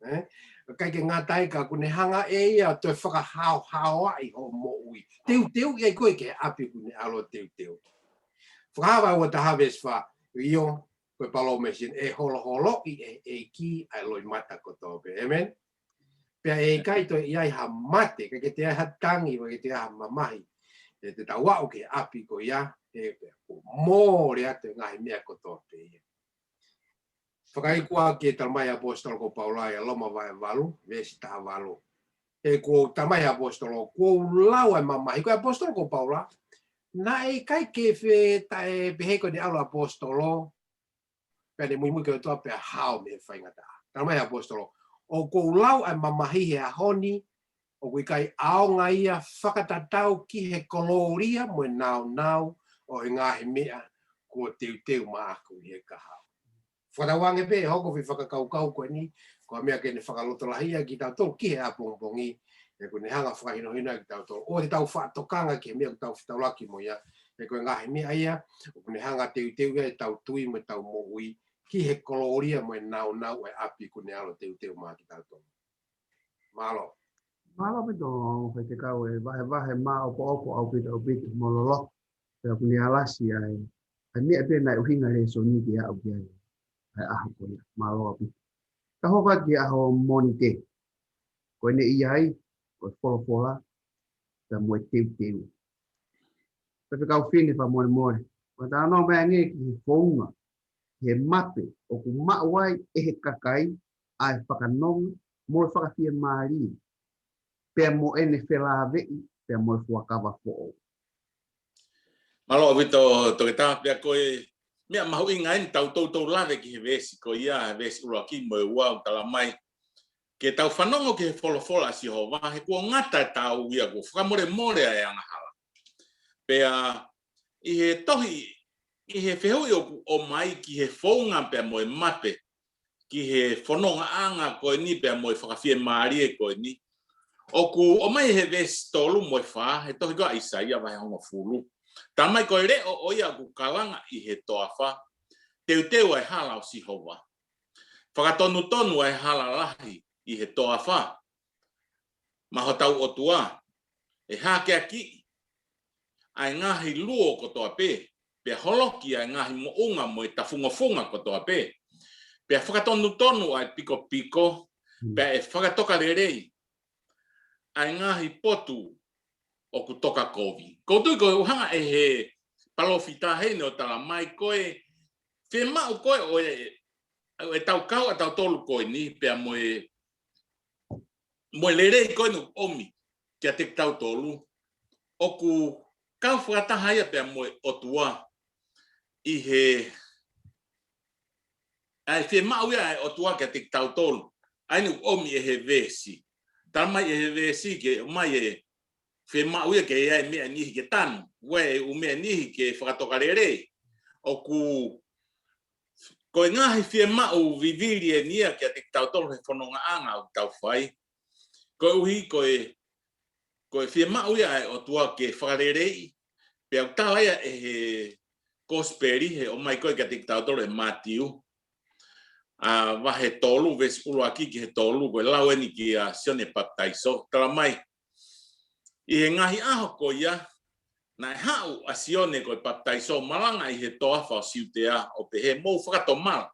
Eh? ʻIkai ke ngata ai ka ʻoku ne hanga ʻe ia ʻo toe fakahaohaoaʻi hoʻo moʻui. Teuteuʻi ai koe ki he ʻapi ʻoku ne ʻalu ʻo teuteu. Fakahā vahe ua taha veesi fā, ʻio, ko e palōmesi eni, ʻe holoholoʻi ʻe he ʻEiki ʻa e loʻimata kotoa pē. Amen? Pea ʻe ʻikai toe ʻi ai ha mate, ʻikai ke toe ʻi ai ha tangi, ʻikai ke toe ʻi ai ha mamahi. ʻE te tau aʻu ki he ʻapi ko ia, he kuo mole atu e ngaahi meʻa kotoa pē ia. Fakaiku ʻaki e talamai ʻaposetolo ko Paula ʻia Loma vahe valu, veesi taha valu. He kuo talamai ʻaposetolo, kuo u lau ʻa e mamahi, ko e ʻaposetolo ko Paula, naʻe ʻikai ke fetaʻe pehē ko ʻene ʻalu ʻaposetolo, pea ne muimui ki he ʻOtua pea hao mei he faingataʻa. Talamai ʻaposetolo, ʻoku ou lau ʻa e mamahi he ʻaho ni, ʻoku ʻikai ʻaonga ia fakatatau ki he kolōlia mo e nāunau ʻo e ngaahi meʻa kuo teuteu maʻaku ʻi he kahaʻu. Fakatauange pē ʻe hoko e foʻi fakakaukau ko eni, ko ha meʻa ke ne fakalotolahiʻi kitautolu ki he ʻapongipongi, he ʻoku ne hanga fakahinohino kitautolu. ʻOua te tau faʻa tokanga ki he meʻa ʻoku tau fetaulaki mo ia, he ko e ngaahi meʻa ia ʻoku ne hanga teuteu ai ʻetau tui mo ʻetau moʻui ki he kolōlia mo e nāunau ʻo e ʻapi ʻoku ne ʻalu ʻo teuteu maʻa kitautolu. Mālō. Mālō ʻaupito, faifekau, e vahevahe māʻopoʻopo ʻaupito, ʻaupito, mo loloto. Pea ʻoku ne alasi ai ʻa e meʻa pē naʻe ʻuhinga e lēsoni ke aʻu ki ai ʻa e ʻaho ko ia. Mālō ʻaupito. Ka hoko atu ki he ʻaho Mōnite. Ko ʻene ʻi ai, ko e folofola, pea mo e teuteu. Faifekau Fine, fakamolemole. Fakatauange mai ange ki he founga, he mape ʻoku maʻu ai ʻe he kakai ʻa e fakanonga mo e fakafiemālie, pea mo ʻene felāveʻi pea mo e fuakava foʻou. Mālō ʻaupito toketā, pea ko e meʻa mahuʻinga eni tau toutou lave ki he veesi ko ia, he veesi ʻuluaki mo e ua ʻoku tala mai ke tau fanongo ki he folofola ʻa Sihova, he kuo ngata ʻetau ia, kuo fakamolemole ʻa e angahala. Pea ʻi he tohi, ʻi he fehuʻi ʻoku ʻomai ki he founga pea mo e mape, ki he fonongaʻanga ko eni pea mo e fakafiemālie ko eni, ʻoku ʻomai he veesi tolu mo e fā, he tohi ko ʻAisaia vahe hongofulu. Tala mai ko e leʻo ʻo ia ʻoku kalanga ʻi he toafa, teuteu ʻa e hala ʻo Sihova. Fakatonutonu ʻa e hala lahi ʻi he toafa, maʻa hotau ʻOtua, ʻe hakeakiʻi ʻa e ngaahi luo kotoa pē, pea holoki ʻa e ngaahi moʻunga mo e tafungofunga kotoa pē, pea fakatonutonu ʻa e pikopiko, pea ʻe fakatokalelei ʻa e ngaahi potu ʻoku tokakovi. Ko u tui ko e ʻuhinga ʻe he palōfita heni ʻo tala mai ko e fiemaʻu ko ē ʻo e, ʻo e tau kau ʻa tautolu ko eni, pea mo e, mo e lelei ko eni ʻoku ʻomi kiate kitautolu, ʻoku kau fakataha ia pea mo e ʻOtua ʻi he, ʻa e fiemaʻu ia ʻa e ʻOtua kiate kitautolu. ʻA eni ʻoku ʻomi ʻe he veesi. Tala mai ʻe he veesi ke ʻomai e fiemaʻu ia ke ʻi ai e meʻa niʻihi ke tanu, ʻi ai e ʻū meʻa niʻihi ke fakatokalelei. ʻOku, ko e ngaahi fiemaʻu vivili eni ia kiate kitautolu he fonongaʻanga ʻoku tau fai. Koeʻuhi ko e, ko e fiemaʻu ia ʻa e ʻOtua ke fakaleleiʻi, pea ʻoku tala ia ʻe he kosipeli, he ʻomai ko ē kiate kitautolu ʻe Mātiu, ʻa, vahe tolu, veesi ʻuluaki ki he tolu, ko e lau eni kia Sione Papitaiso, tala mai. ʻI he ngaahi ʻaho ko ia, naʻe haʻu ʻa Sione ko e Papitaiso ʻo malanga ʻi he toafa ʻo Siutea ʻo pehē, mou fakatomala.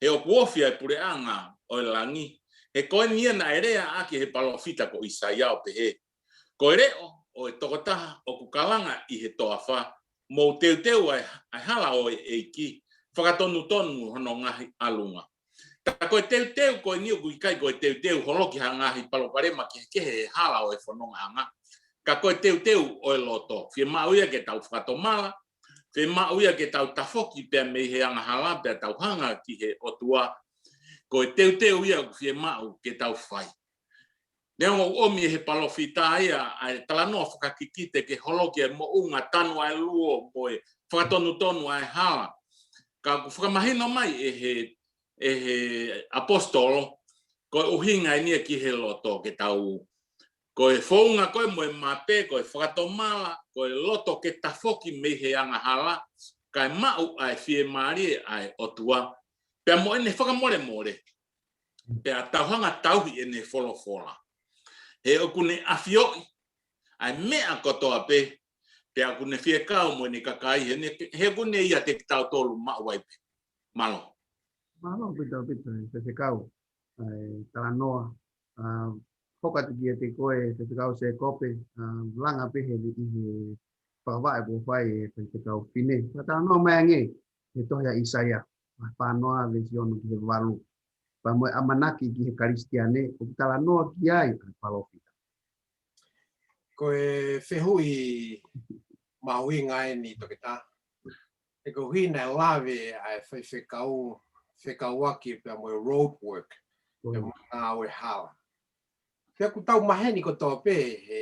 He ʻoku ofi ʻa e puleʻanga ʻo e langi. He ko eni ia naʻe lea ʻaki ʻe he palōfita ko ʻIsaia ʻo pehē, ko e leʻo ʻo e tokotaha ʻoku kalanga ʻi he toafa, mou teuteu ʻa e, ʻa e hala ʻo e ʻEiki, fakatonutonu hono ngaahi ʻalunga. Ka ko e teuteu ko eni ʻoku ʻikai ko e teuteu holoki ha ngaahi palopalema kehekehe he hala ʻo e fonongaʻanga. Ka ko e teuteu ʻo e loto. Fiemaʻu ia ke tau fakatomala, fiemaʻu ia ke tau tafoki pea mei he angahala pea tau hanga ki he ʻOtua. Ko e teuteu ia ʻoku fiemaʻu ke tau fai. Neongo ʻoku ʻomi ʻe he palōfita ia ʻa e talanoa fakakikite ke holoki e moʻunga, tanu ʻa e luo, mo e fakatonutonu ʻa e hala. Ka ʻoku fakamahino mai ʻe he, ʻe he ʻaposetolo, ko e ʻuhinga eni ia ki he loto ke tau, ko e founga ko ē mo e mape, ko e fakatomala, ko e loto ke tafoki mei he angahala, kae maʻu ʻa e fiemālie ʻa e ʻOtua, pea mo ʻene fakamolemole, pea tau hanga tauhi ʻene folofola. He ʻoku ne ʻafioʻi ʻa e meʻa kotoa pē, pea ʻoku ne fie kau mo ʻene kakai, he ne, he ʻoku ne ʻiate kitautolu maʻu ai pē. Mālō. Mālō ʻaupito, ʻaupito, ʻe Faifekau. ʻA e talanoa, ʻa, hoko atu kiate koe, Faifekau Sēkope, ʻa, langa pē he, ʻi he fakavaʻe kuo fai ʻe Faifekau Fine. Fakatalanoa mai ange he tohi ʻa ʻIsaia, ʻa, fā noa veesi ono ki he valu. Pea mo e ʻamanaki ki he Kalisitiane, ʻoku talanoa ki ai ʻa e palōfita. Ko e fehuʻi mahuʻinga eni, Toketā. He ko e ʻuhinga e lave ʻa e faifekau, fekauʻaki pea mo e road work, pea mo e ngāue hala. Pea ʻoku tau maheni kotoa pē he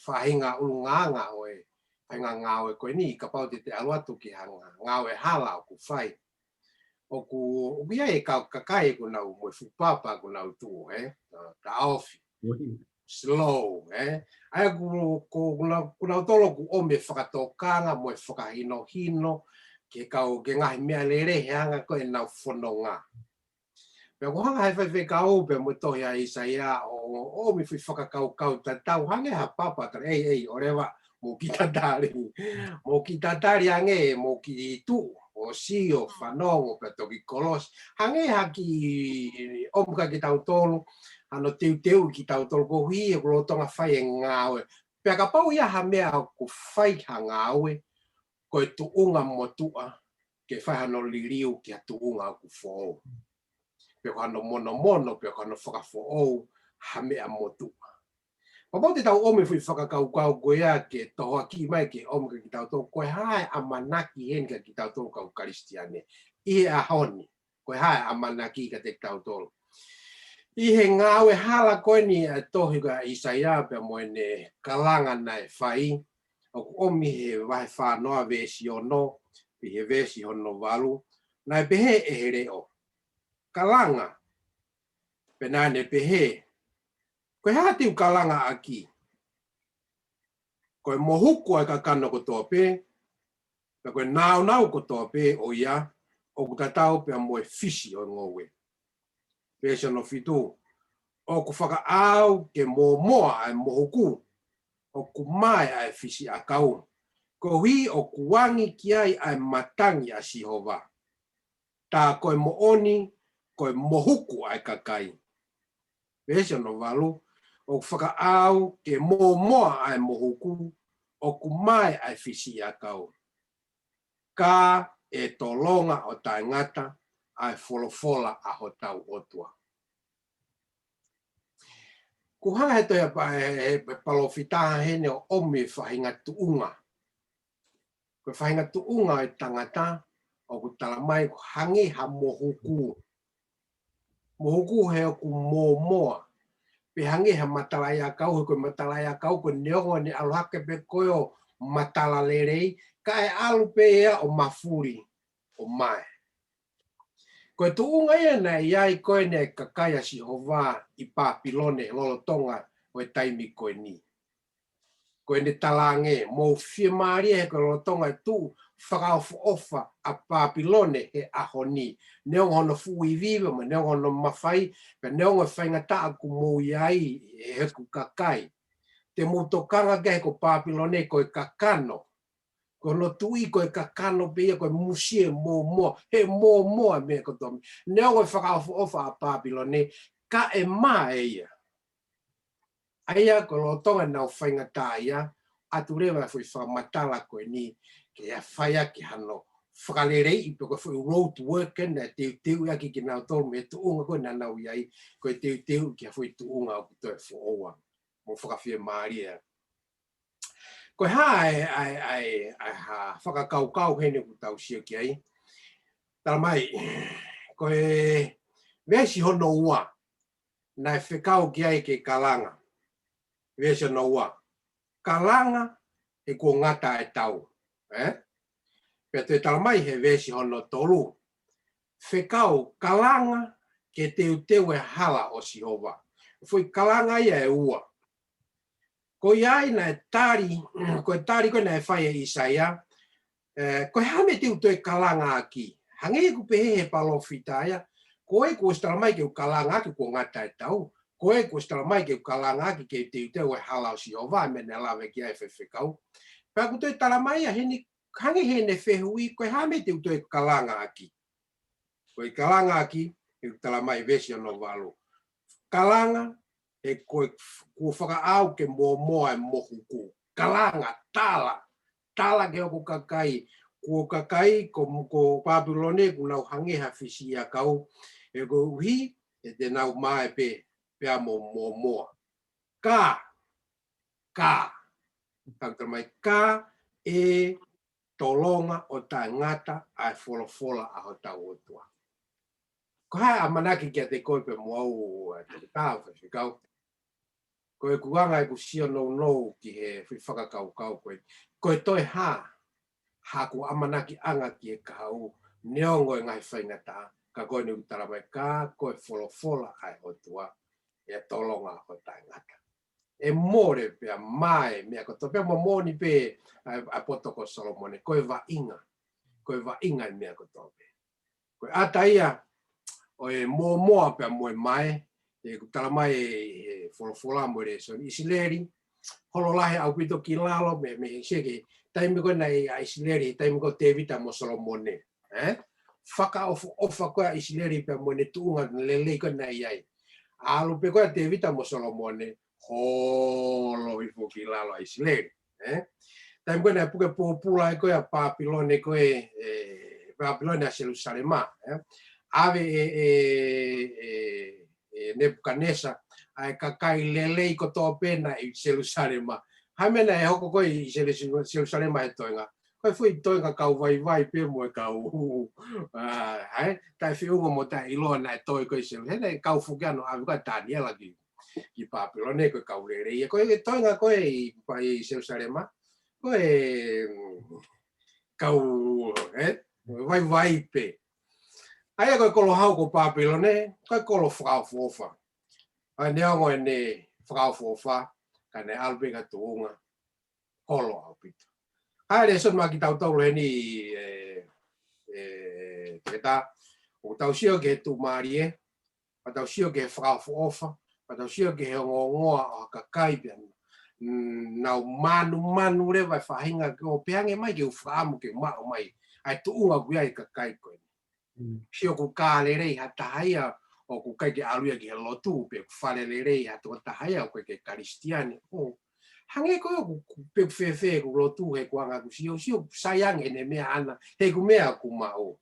faʻahinga ʻulungaanga ʻo e faʻahinga ngāue ko eni, kapau te te ʻalu atu ki ha ngāue hala ʻoku fai. ʻOku, ʻoku ʻi ai e kau kakai ʻoku nau mo e fuʻu papa ʻoku nau tuʻu, ē? Taʻofi. Slow, ē? ʻA ia ʻoku, ʻoku nau, ʻoku nau tolo ʻoku ʻomi e fakatokanga mo e fakahinohino ke kau ke ngaahi meʻa lelei he anga ko ē ʻenau fononga. Pea ʻoku hanga he faifekau pea mo e tohi ʻa ʻIsaia ʻo, ʻo ʻomi foʻi fakakaukau tatau hangē ha papa tala, ei, ei, ʻoleva, mou kiʻi tatali. Mou kiʻi tatali ange, mou kiʻi tuʻu ʻo sio, fanongo, pea toki kolosi. Hangē ha kiʻi ʻomi kia kitautolu, hano teuteu kitautolu koeʻuhi ʻoku lolotonga fai e ngāue. Pea kapau ʻoku ʻi ai ha meʻa ʻoku fai ha ngāue, ko e tuʻunga motuʻa, ke fai hano liliu ki ha tuʻunga ʻoku foʻou. Pe ko hano monomono, pe ko hano fakafoʻou ha meʻa motuʻa. Kapau te tau ʻomi e foʻi fakakaukau ko ia ke tohoakiʻi mai ke ʻomi kia kitautolu, ko e hā e ʻamanaki heni kia kitautolu kau Kalisitiane ʻi he ʻaho ni? Ko e hā e ʻamanaki kiate kitautolu? ʻI he ngāue hala ko eni ʻa e tohi ko ʻAisea pea mo ʻene kalanga naʻe fai, ʻoku ʻomi he vahe fāngofulu veesi ono, ʻi he veesi hono valu, naʻe pehē ʻe he leʻo, kalanga, pea naʻa ne pehē, ko e hā te u kalanga ʻaki? Ko e mohuku ʻa e kakano kotoa pē, pea ko e nāunau kotoa pē ʻo ia, ʻoku tatau pea mo e fisi ʻo e ngoue. Veesi hono fitu, ʻoku fakaʻau ke mōmoa ʻa e mohuku, ʻoku mae ʻa e fisiʻakau, koeʻuhi ʻoku angi ki ai ʻa e matangi ʻa Sihova. Tā ko e moʻoni, ko e mohuku ʻa e kakai. Veesi hono valu, ʻoku fakaʻau ke mōmoa ʻa e mohuku, ʻoku mae ʻa e fisiʻakau, ka ʻe tolonga ʻo taʻengata ʻa e folofola ʻa hotau ʻOtua. Kuo hanga he tohi ʻa pa-, he, he palōfita heni ʻo ʻomi e faʻahinga tuʻunga. Ko e faʻahinga tuʻunga ʻo e tangata ʻoku tala mai ʻoku hangē ha mohuku. Mohuku he ʻoku mōmoa. Pe hangē ha matalaʻiʻakau, he ko e matalaʻiʻakau ko e neongo ʻene ʻalu hake pē ko ē ʻo matala lelei, ka ʻe ʻalu pē ia ʻo mafuli, ʻo mae. Ko e tuʻunga ia naʻe ʻi ai ko ē ʻene kakai ʻa Sihova ʻi Pāpilone lolotonga ʻo e taimi ko eni. Ko ʻene talaange, mou fiemālie he ko e lolotonga e tuʻu fakaʻofoʻofa ʻa Pāpilone he ʻaho ni. Neongo hono fuʻu ivi, mo neongo hono mafai, pea neongo e faingataʻa ʻoku mou ʻi ai he ʻeku kakai. Te mou tokanga ki ai he ko Pāpilone ko e kakano. Ko hono tuʻi ko e kakano pē ia, ko e musie mōmoa, he mōmoa meʻa kotoa. Neongo e fakaʻofoʻofa ʻa Pāpilone, ka ʻe mae ia. ʻA ia ko e lolotonga ʻenau faingataʻaʻia, ʻatu leva e foʻi fakamatala ko eni, ke ʻi ai ha fai ʻaki hano fakaleleiʻi pe ko e foʻi road work ena ʻe teuteuʻi ʻaki kinautolu mei he tuʻunga ko ē naʻa nau ʻi ai, ko e teuteuʻi ki ha foʻi tuʻunga ʻoku toe foʻou ange. Mou fakafiemālie. Ko e hā e, ʻa e, ʻa e, ʻa e hā fakakaukau heni ʻoku tau sio ki ai? Tala mai, ko e veesi hono ua, naʻe fekau ki ai ke kalanga. Veesi hono ua, kalanga he kuo ngata e tau. Ē? Pea toe tala mai he veesi hono tolu, fekau kalanga ke teuteu e hala ʻo Sihova. Foʻi kalanga ia ʻe ua. Ko ia ai naʻe tali, ko e tali ko ē naʻe fai ʻe ʻAisea, ē, ko e hā e meʻa te u toe kalanga ʻaki? Hangē ʻoku pehē he palōfita ia, ko e kuo ʻosi tala mai ke u kalanga ʻaki kuo ngata e tau, ko e kuo ʻosi tala mai ke u kalanga ʻaki ke teuteu e hala ʻo Sihova, meʻa naʻe lave ki ai e faifekau. Pea ʻoku toe tala mai ia heni, hangē heʻene fehuʻi, ko e hā e meʻa te u toe kalanga ʻaki? Ko e kalanga ʻaki, ʻoku tala mai veesi hono valu. Kalanga, he ko e f-, kuo fakaʻau ke mōmoa e mohuku. Kalanga, tala, tala ki hoku kakai, ko e kakai, ko, ko Pāpilone, kuo nau hangē ha fisiʻakau, he koeʻuhi, ʻe te nau mae pē, pea mo mōmoa. Ka, ka, ka tala mai, ka ʻe tolonga ʻo taʻengata ʻa e folofola ʻa hotau ʻOtua. Ko e hā e ʻamanaki kiate koe pea mo au, ē, toketā, faifekau? Ko ʻeku anga ʻeku sio nounou ki he foʻi fakakaukau ko ē. Ko e toe hā, hā ʻeku ʻamanakiʻanga ki he kahaʻu, neongo e ngaahi faingataʻa, ka ko eni ʻoku tala mai ka ko e folofola ʻa e ʻOtua, ʻe tolonga ʻo taʻengata. ʻE mole pea mae meʻa kotoa pē, mo moʻoni pē ʻa e, ʻa e poto ko Solomone, ko e vaʻinga. Ko e vaʻinga e meʻa kotoa pē. Ko e ʻata ia ʻo e mōmoa pea mo e mae, ʻoku tala mai ʻe he folofola mo e lēsoni ʻIsileli, holo lahi ʻaupito ki lalo, mei, mei he seke, taimi ko ē naʻe ʻi ai ʻa ʻIsileli, taimi ko ē ʻo Tēvita mo Solomone. Ē? Fakaʻofoʻofa ko ē ʻa ʻIsileli pea mo ʻene tuʻunga lelei ko ē naʻe ʻi ai. ʻAlu pē ko ē ʻa Tēvita mo Solomone, holo hifo ki lalo ʻa ʻIsileli. Ē? Taimi ko ē naʻe puke pōpula ai ko ē ʻa Pāpilone ko ē, ē, Pāpilone ʻa Selusalema, ē? ʻAve ʻe, ʻe, ʻe, ʻe Nepukanesa ʻa e kakai lelei kotoa pē naʻe ʻi Selusalema. Hā e meʻa naʻe hoko ko ē ʻi Selu-, Selusalema he toenga? Ko e foʻi toenga kau vaivai pē mo e kau, ʻa, ʻa e, taʻefeʻunga mo taʻeʻiloa naʻe toe ko ē ʻi Selu-, he naʻe kau foki ʻa hono ʻave ko ē ʻa Taniela ki, ki Papilone, ko e kau lelei. Ko e toenga ko ē ʻi, ʻi Selusalema, ko e, mm, kau, ē, vaivai pē. ʻA ia ko e kolo hau ko Papilone, ko e kolo fakaʻofoʻofa. ʻA e neongo ʻene fakaʻofoʻofa, ka ne ʻalu pē ki ha tuʻunga holo ʻaupito. ʻA e lēsoni maʻa kitautolu heni, ē, ē, Toketā, ʻoku tau sio ki he tuʻumālie, pea tau sio ki he fakaʻofoʻofa, pea tau sio ki he ongoongoa ʻo e kakai pea, mm, nau manumanu leva e faʻahinga ke ʻo pehē ange mai ke u fakaʻamu ke maʻu mai ʻa e tuʻunga ʻoku ʻi ai e kakai ko ē. Mm. Sio ʻoku kālelei ha taha ia ʻoku ʻikai ke ʻalu ia ki he lotu, pe ʻoku falelelei ha tokotaha ia ʻoku ʻikai ke Kalisitiane. ʻO hangē ko ē ʻoku, ʻoku, pe ʻoku fēfē ʻeku lotu he kuo anga ʻeku sio, sio sai ange ʻene meʻa ʻana, he ʻoku meʻa ʻoku maʻu.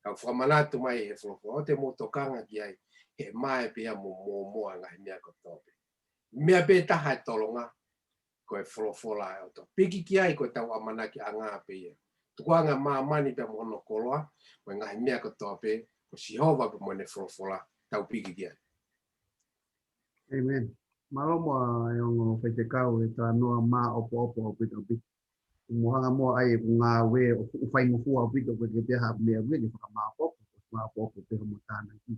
Kau fakamanatu mai he folofola, ʻoua te mou tokanga ki ai, he ʻe mae pē ia mo mōmoa e ngaahi meʻa kotoa pē. Meʻa pē taha ʻe tolonga, ko e folofola ʻa e ʻOtua. Piki ki ai ko ʻetau ʻamanakiʻanga pē ia. Tukuange ʻa māmani pea mo hono koloa, mo e ngaahi meʻa kotoa pē, ko Sihova pē mo ʻene folofola, tau piki ki ai. ʻĒmeni. Mālō muʻa e ongo faifekau he talanoa maʻopoʻopo ʻaupito ʻaupito. Mo hanga muʻa ai ʻeku ngāue ʻo fuʻu faingofua ʻaupito ko e ke pea ha meʻa ʻoku ke fakamaʻopoʻopo, maʻopoʻopo pē hoʻomo tānaki.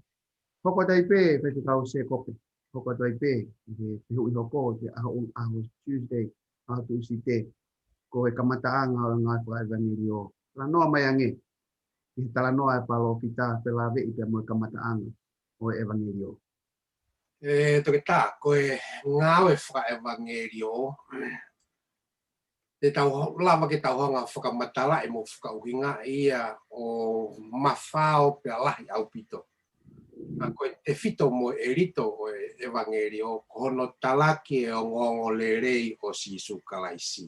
Hoko atu ai pē, faifekau Sēkope. Hoko atu ai pē, ʻi he fehuʻi hoko, ʻi he ʻaho, ʻaho Tuesday, ʻaho Tūsite. Ko e kamataʻanga ʻo e ngāue fakaʻevangeliō. Talanoa mai ange, ʻi he talanoa ʻa e palōfita, felāveʻi pea mo e kamataʻanga ʻo e ʻevangeliō. Ē, Toketā, ko e ngāue fakaʻevangeliō, te tau lava ke tau hanga ʻo fakamatalaʻi mo fakaʻuhingaʻi ia ʻo mafao pea lahi ʻaupito. Ka ko e tefito mo e ʻelito ʻo e ʻevangeliō, ko hono talaki e ongoongolelei ʻo Sīsū Kalaisi.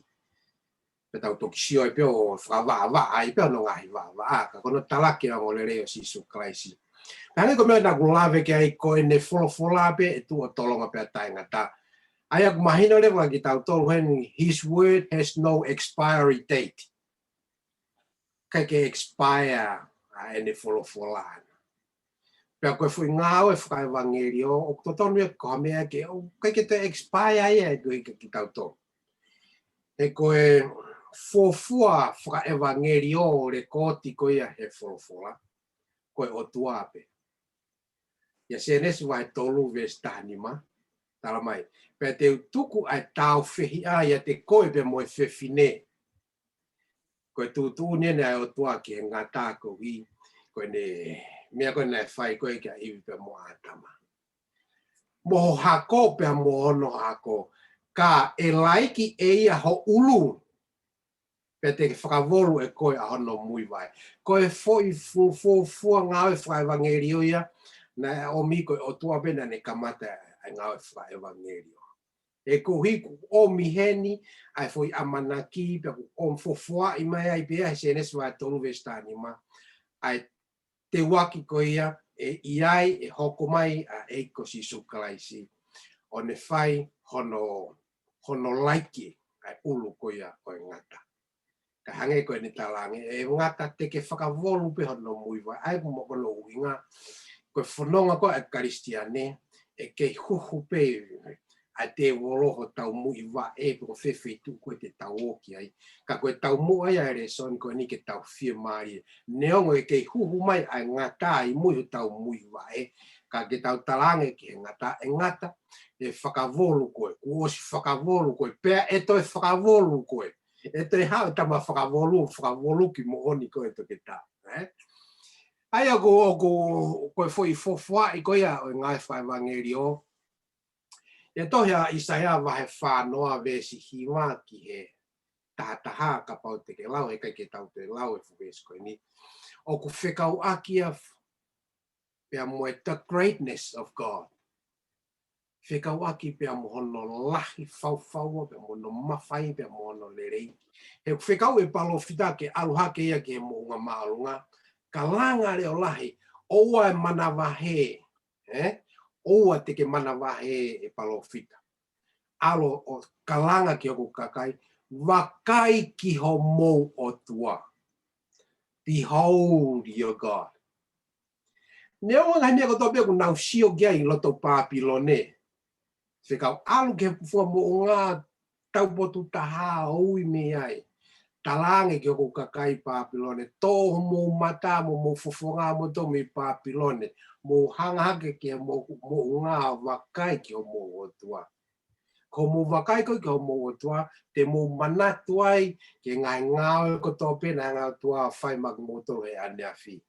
Pea tau toki sio ai pē ʻo fakavaʻavaʻa ai pē hono ngaahi vaʻavaʻa, ka ko hono talaki e ongoongolelei ʻo Sīsū Kalaisi. Pea hangē ko e meʻa naʻa ku lave ki ai, ko ʻene folofola pē ʻe tuʻu ʻo tolonga pea taʻengata. ʻA ia ʻoku mahino leva kia kitautolu heni, his word has no expiry date. ʻIkai ke expire ʻa ʻene folofola ʻana. Pea ko e foʻi ngāue fakaʻevangeliō, ʻoku totonu ia ko ha meʻa ke, ʻoku ʻikai ke toe expire ia ʻe koe kia kitautolu. He ko e fuofua fakaʻevangeliō lekooti ko ia he folofola, ko e ʻOtua pē. ʻIa Sēnesi vahe tolu veesi taha nima, tala mai: Pea te u tuku ʻa e tāufehiʻa ʻiate koe pea mo e fefine. Ko e tuʻutuʻuni ʻeni ʻa e ʻOtua ki he ngata koeʻuhi ko ʻene meʻa ko ē naʻe fai ko ē kia ʻIvi pea mo ʻĀtama. Mo ho hako pea mo hono hako, ka ʻe laiki ʻe ia ho ʻulu, pea te ke fakavolu ʻe koe ʻa hono muivaʻe. Ko e foʻi fu-, fuofua ngāue fakaʻevangeliō ia, naʻe ʻomi ko e ʻOtua pē naʻa ne kamata ʻa e ngāue fakaʻevangeliō. He koeʻuhi kuo ʻomi heni ʻa e foʻi ʻamanaki, pea kuo ʻomi fofoaʻi mai ai pē ʻi he Sēnesi vahe tolu veesi taha nima, ʻa e teuaki ko ia ʻe ʻi ai, ʻe hoko mai ʻa e ʻEiki ko Sīsū Kalaisi, ʻo ne fai hono, hono laiki ʻa e ʻulu ko ia ʻo e ngata. Ka hangē ko ʻene talaange, ʻe ngata te ke fakavolu pē hono muivaʻe. ʻA ia ko hono ʻuhinga, ko e fononga ko ē ʻa e Kalisitiane, ʻe kei huhu pē ʻa e tēvolo hotau muivaʻe, pe ko fē feituʻu ko ē te tau ō ki ai. Ka ko e taumuʻa ia ʻa e lēsoni ko eni ke tau fiemālie. Neongo ʻe kei huhu mai ʻa e ngata ʻi mui hotau muivaʻe, ka ke tau talaange ki he ngata, ʻe ngata, ʻe fakavolu koe, kuo ʻosi fakavolu koe, pea ʻe toe fakavolu koe. ʻE toe haʻu e tama fakavolu, fakavolu ki moʻoni ko ē Toketā, ē? ʻA ia ko, ko, ko e foʻi fofoaʻi ko ia ʻo e ngāue fakaʻevangeliō. ʻI he tohi ʻa ʻAisea vahe fā noa veesi hiva ki he taha taha, kapau te ke lau, he ʻikai ke tau toe lau e fuʻu veesi ko eni. ʻOku fekauʻaki ia f-, pea mo e the greatness of God. Fekauʻaki pea mo hono lahi faufaua, pea mo hono mafai, pea mo hono lelei. He ʻoku fekau e palōfita ke ʻalu hake ia ki he moʻunga māʻolunga, ka langa leʻo lahi, ʻoua ʻe manavahē, ē? ʻoua te ke manavahē ʻe palōfita. ʻAlu ʻo kalanga ki hoku kakai, vakai ki homou ʻOtua. Behold your God. Neongo e ngaahi meʻa kotoa pē ʻoku nau sio ki ai ʻi loto Pāpilone. Fekau ʻalu ki he fuamoʻunga taupotu taha ʻo ui mei ai. Talaange ki hoku kakai Pāpilone, tō homou mata mo homou fofonga mo tō mei Pāpilone. Mou hanga hake ki homou moʻunga ʻo vakai ki homou ʻOtua. Ko hoʻomou vakai ko ē ki homou ʻOtua, te mou manatu ai ki he ngaahi ngāue kotoa pē naʻe hanga ʻe he ʻOtua ʻo fai maʻa kimoutolu he ʻaneafi.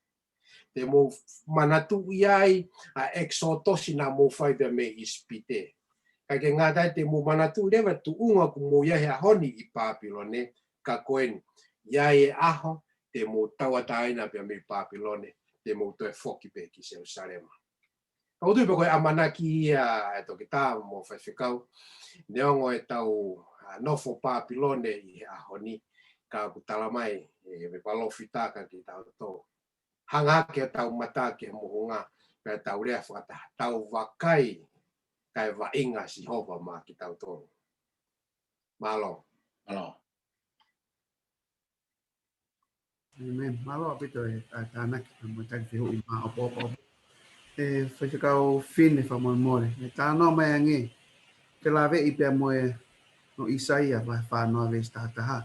Te mou manatuʻi ai ʻa e ʻEkisotosi naʻa mou fai pea mei ʻIsipite. Kae ʻikai ke ngata ai, te mou manatuʻi leva e tuʻunga ʻoku mou ʻi ai he ʻaho ni ʻi Pāpilone, ka ko eni, ʻe ʻi ai e ʻaho te mou tauʻatāina pea mei Pāpilone, te mou toe foki pē ki Selusalema. Ka ʻoku ou tui pē ko e ʻamanaki ia ʻa e toketā mo faifekau, neongo ʻetau, ʻa, nofo Pāpilone ʻi he ʻaho ni, ka ʻoku talamai ʻe he palōfita kiate kitautolu, hanga hake hotau mata ki he moʻunga, pea tau lea fakataha, tau vakai, kae vaʻinga ʻa Sihova maʻa kitautolu. Mālō. Mālō. ʻĒmeni. Mālō ʻaupito e, ʻa, tānaki, ʻa, mo e taki fehuʻi maʻopoʻopo. ʻE, Faifekau Fine fakamolemole. ʻE talanoa mai ange, ke lave ʻi pea mo e, ʻo ʻIsaia vahe fā noa veesi taha taha.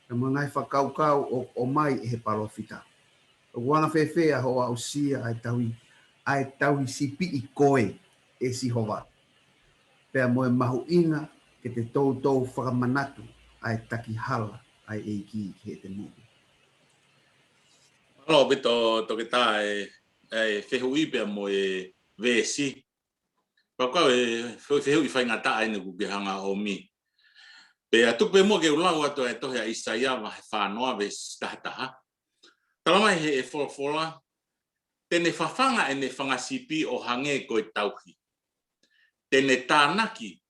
Pea mo e ngaahi fakakaukau ʻoku ʻomai ʻe he palōfita. ʻOku anga fēfē ʻa hoʻo aʻusia ʻa e tauhi, ʻa e tauhi sipi ʻi koe ʻe Sihova. Pea mo e mahuʻinga ke te toutou fakamanatu ʻa e taki hala ʻa e ʻEiki ki heʻete moʻui. Mālō ʻaupito toketā e, e fehuʻi pea mo e veesi. Pea ko e fehuʻi, fehuʻi faingataʻa eni ʻoku ke hanga ʻomi. Pea tuku pē muʻa ke u lau atu e tohi ʻa ʻIsaia vahe fā noa veesi taha taha. Talamai ʻe he folofola, te ne fafanga ʻene fanga sipi ʻo hangē ko e tauhi. Te ne tānaki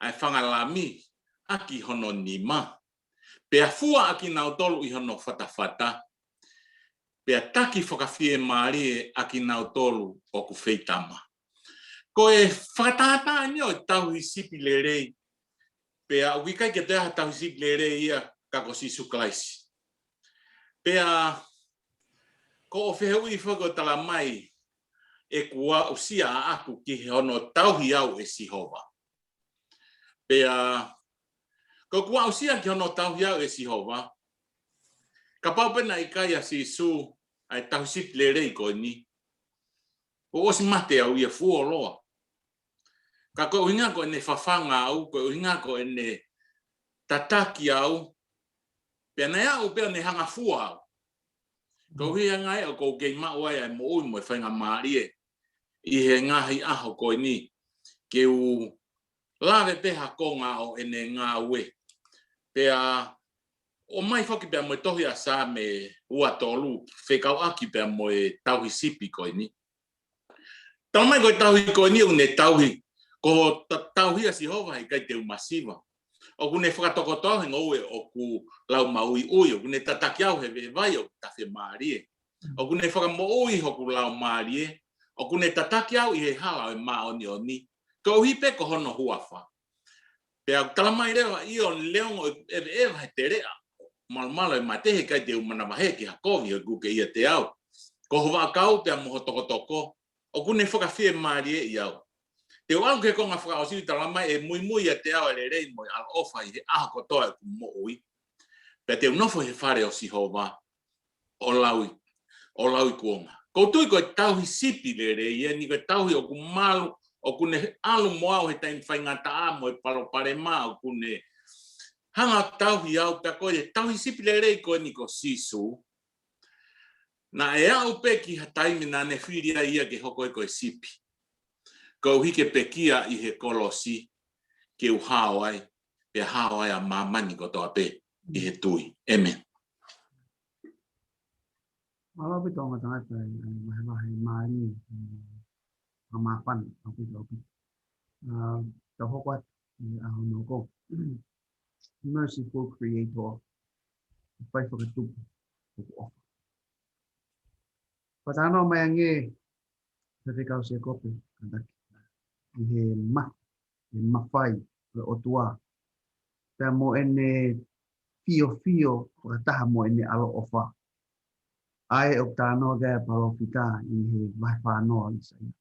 ʻa e fanga lami ʻaki hono nima. Pea fua ʻa kinautolu ʻi hono fatafata. Pea taki fakafiemālie ʻa kinautolu ʻoku feitama. Ko e fakatātā eni ʻo e tauhi sipi lelei. Pea ʻoku ʻikai ke toe ʻi ai ha tauhi sipi lelei ia ka ko Sīsū Kalaisi. Pea ko hoʻo fehuʻi foki ʻoku talamai ʻoku aʻusia ʻaʻaku ki hono tauhi au ʻe Sihova. Pea ko ʻeku aʻusia ki hono tauhi au ʻe Sihova, kapau pē naʻe ʻikai ʻa Sīsū ʻa e tauhi sipi lelei ko eni, kuo ʻosi mate au ia fuoloa. Ka ko e ʻuhinga ko ʻene fafanga au, ko e ʻuhinga ko ʻene tataki au, pea naʻe aʻu pē ʻo ne hanga fua au. Ko e ʻuhinga ia ʻoku ou kei maʻu ai ʻa e moʻui mo e faingamālie ʻi he ngaahi ʻaho ko eni ke u lave pē ha konga ʻo ʻene ngāue. Pea ʻomai foki pea mo e tohi ʻa Saame ua tolu, fekauʻaki pea mo e tauhi sipi ko eni. Talamai ko e tauhi ko eni ʻoku ne tauhi, ko e ta-, tauhi ʻa Sihova he ʻikai te u masiva. ʻOku ne fakatokoto au he ngoue ʻoku lau maʻuiʻui, ʻoku ne tataki au he veʻe vai ʻoku tafe mālie. ʻOku ne fakamoʻui hoku laumālie, ʻoku ne tataki au ʻi he hala ʻo e māʻoniʻoni, koeʻuhi pē ko hono huafa. Pea ʻoku talamai leva ʻio neongo ʻeveʻeva he teleʻa, malumalu e mate he ʻikai te u manavahē ki ha kovi ʻoku ke ʻiate au. Ko ho vaʻakau pea mo ho tokotoko, ʻoku ne fakafiemālieʻi au. Te u ʻalu ki he konga fakaʻosi, talamai ʻe muimui ʻiate au ʻa e lelei mo e ʻaloʻofa ʻi he ʻaho kotoa ʻeku moʻui. Pea te u nofo he fale ʻo Sihova ʻo lauikuonga. ʻOku ou tui ko e tauhi sipi lelei eni, ko e tauhi ʻoku malu, ʻoku ne ʻalu mo au he taimi faingataʻa mo e palopalema, ʻoku ne hanga tauhi au, pea ko e tauhi sipi lelei ko eni ko Sīsū. Naʻe aʻu pē ki ha taimi naʻa ne fili ai ia ke hoko ia ko e sipi. Koeʻuhi ke pekia ʻi he kolosi, ke u hao ai, pea hao ai ʻa māmani kotoa pē ʻi he tui. ʻĒmeni. Mālō ʻaupito ongo tangata, ʻe, vahevahe mālie, ʻe, māfana ʻaupito ʻaupito. ʻA, tau hoko atu, ʻe, ʻaho ni ko e Merciful Creator, fai fakatupu ʻoku ʻofa. Fakatano mai ange, Faifekau Sēkope, kātaki. ʻi he ma, ʻi he mafai ʻo e ʻOtua. Pea mo ʻene fiofio fakataha mo ʻene ʻaloʻofa. ʻA ē ʻoku talanoa ki ai e palōfita ʻi he vahe fāngofulu ʻo ʻIsaia.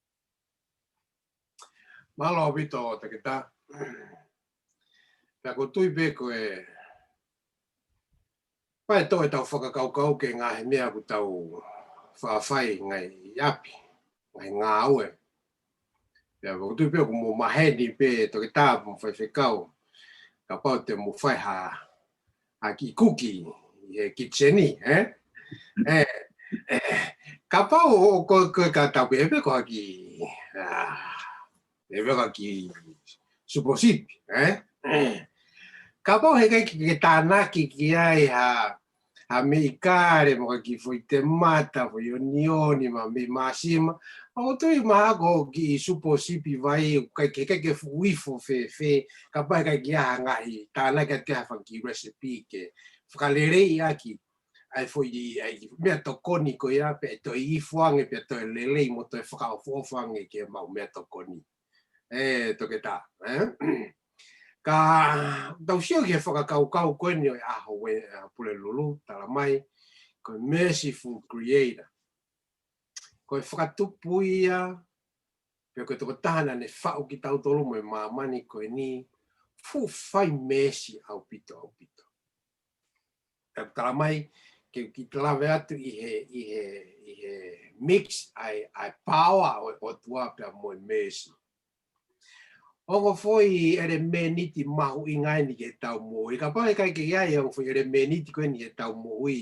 Mālō ʻaupito, Toketā. Pea ʻoku ou tui pē ko e pau ke tō ʻetau fakakaukau ki he ngaahi meʻa ʻoku tau faʻa fai ngaahi ʻapi, ngaahi ngāue. Pea ʻoku ou tui pē ʻoku mou maheni pē, Toketā mo Faifekau, kapau te mou fai ha, ha kiʻi kuki ʻi he kitchen, ē? Ē, ē, kapau ʻoku, ko e ka tau pehē pē ko ha kiʻi, ʻa, ʻe veka ki supo sipi, ē? Kapau he ʻikai ke, ke tānaki ki ai ha, ha meʻi kale, mo e kiʻi foʻi temata, foʻi onioni, mo e meʻi māsima, ʻoku ou tui mahalo ko e kiʻi supo sipi vai, ʻoku ʻikai ke, ʻikai ke fuʻu ifo fēfē, kapau he ʻikai ke ʻi ai ha ngaahi tānaki atu ha fanga kiʻi recipe ke fakaleleiʻaki ʻa e foʻi, ʻa e meʻatokoni ko ia, pea toe ifo ange, pea toe lelei mo toe fakaʻofoʻofa ange ki heʻemau meʻatokoni. Ē, Toketā, ē? Ka tau sio ki he fakakaukau ko eni ʻo e ʻaho, ē, ʻa Pulelulu, talamai, ko e merciful creator. Ko e fakatupu ia, pea ko e tokotaha naʻa ne faʻu kitautolu mo e māmani ko eni, fuʻu fai meesi ʻaupito, ʻaupito. Pea talamai, ke, ke lave atu ʻi he, ʻi he, ʻi he mix ʻa e, ʻa e power ʻo e ʻOtua pea mo e meesi. Ongo foʻi ʻelemēniti mahuʻinga eni ki heʻetau moʻui. Kapau he ʻikai ke ʻi ai e ongo foʻi ʻelemēniti ko eni heʻetau moʻui,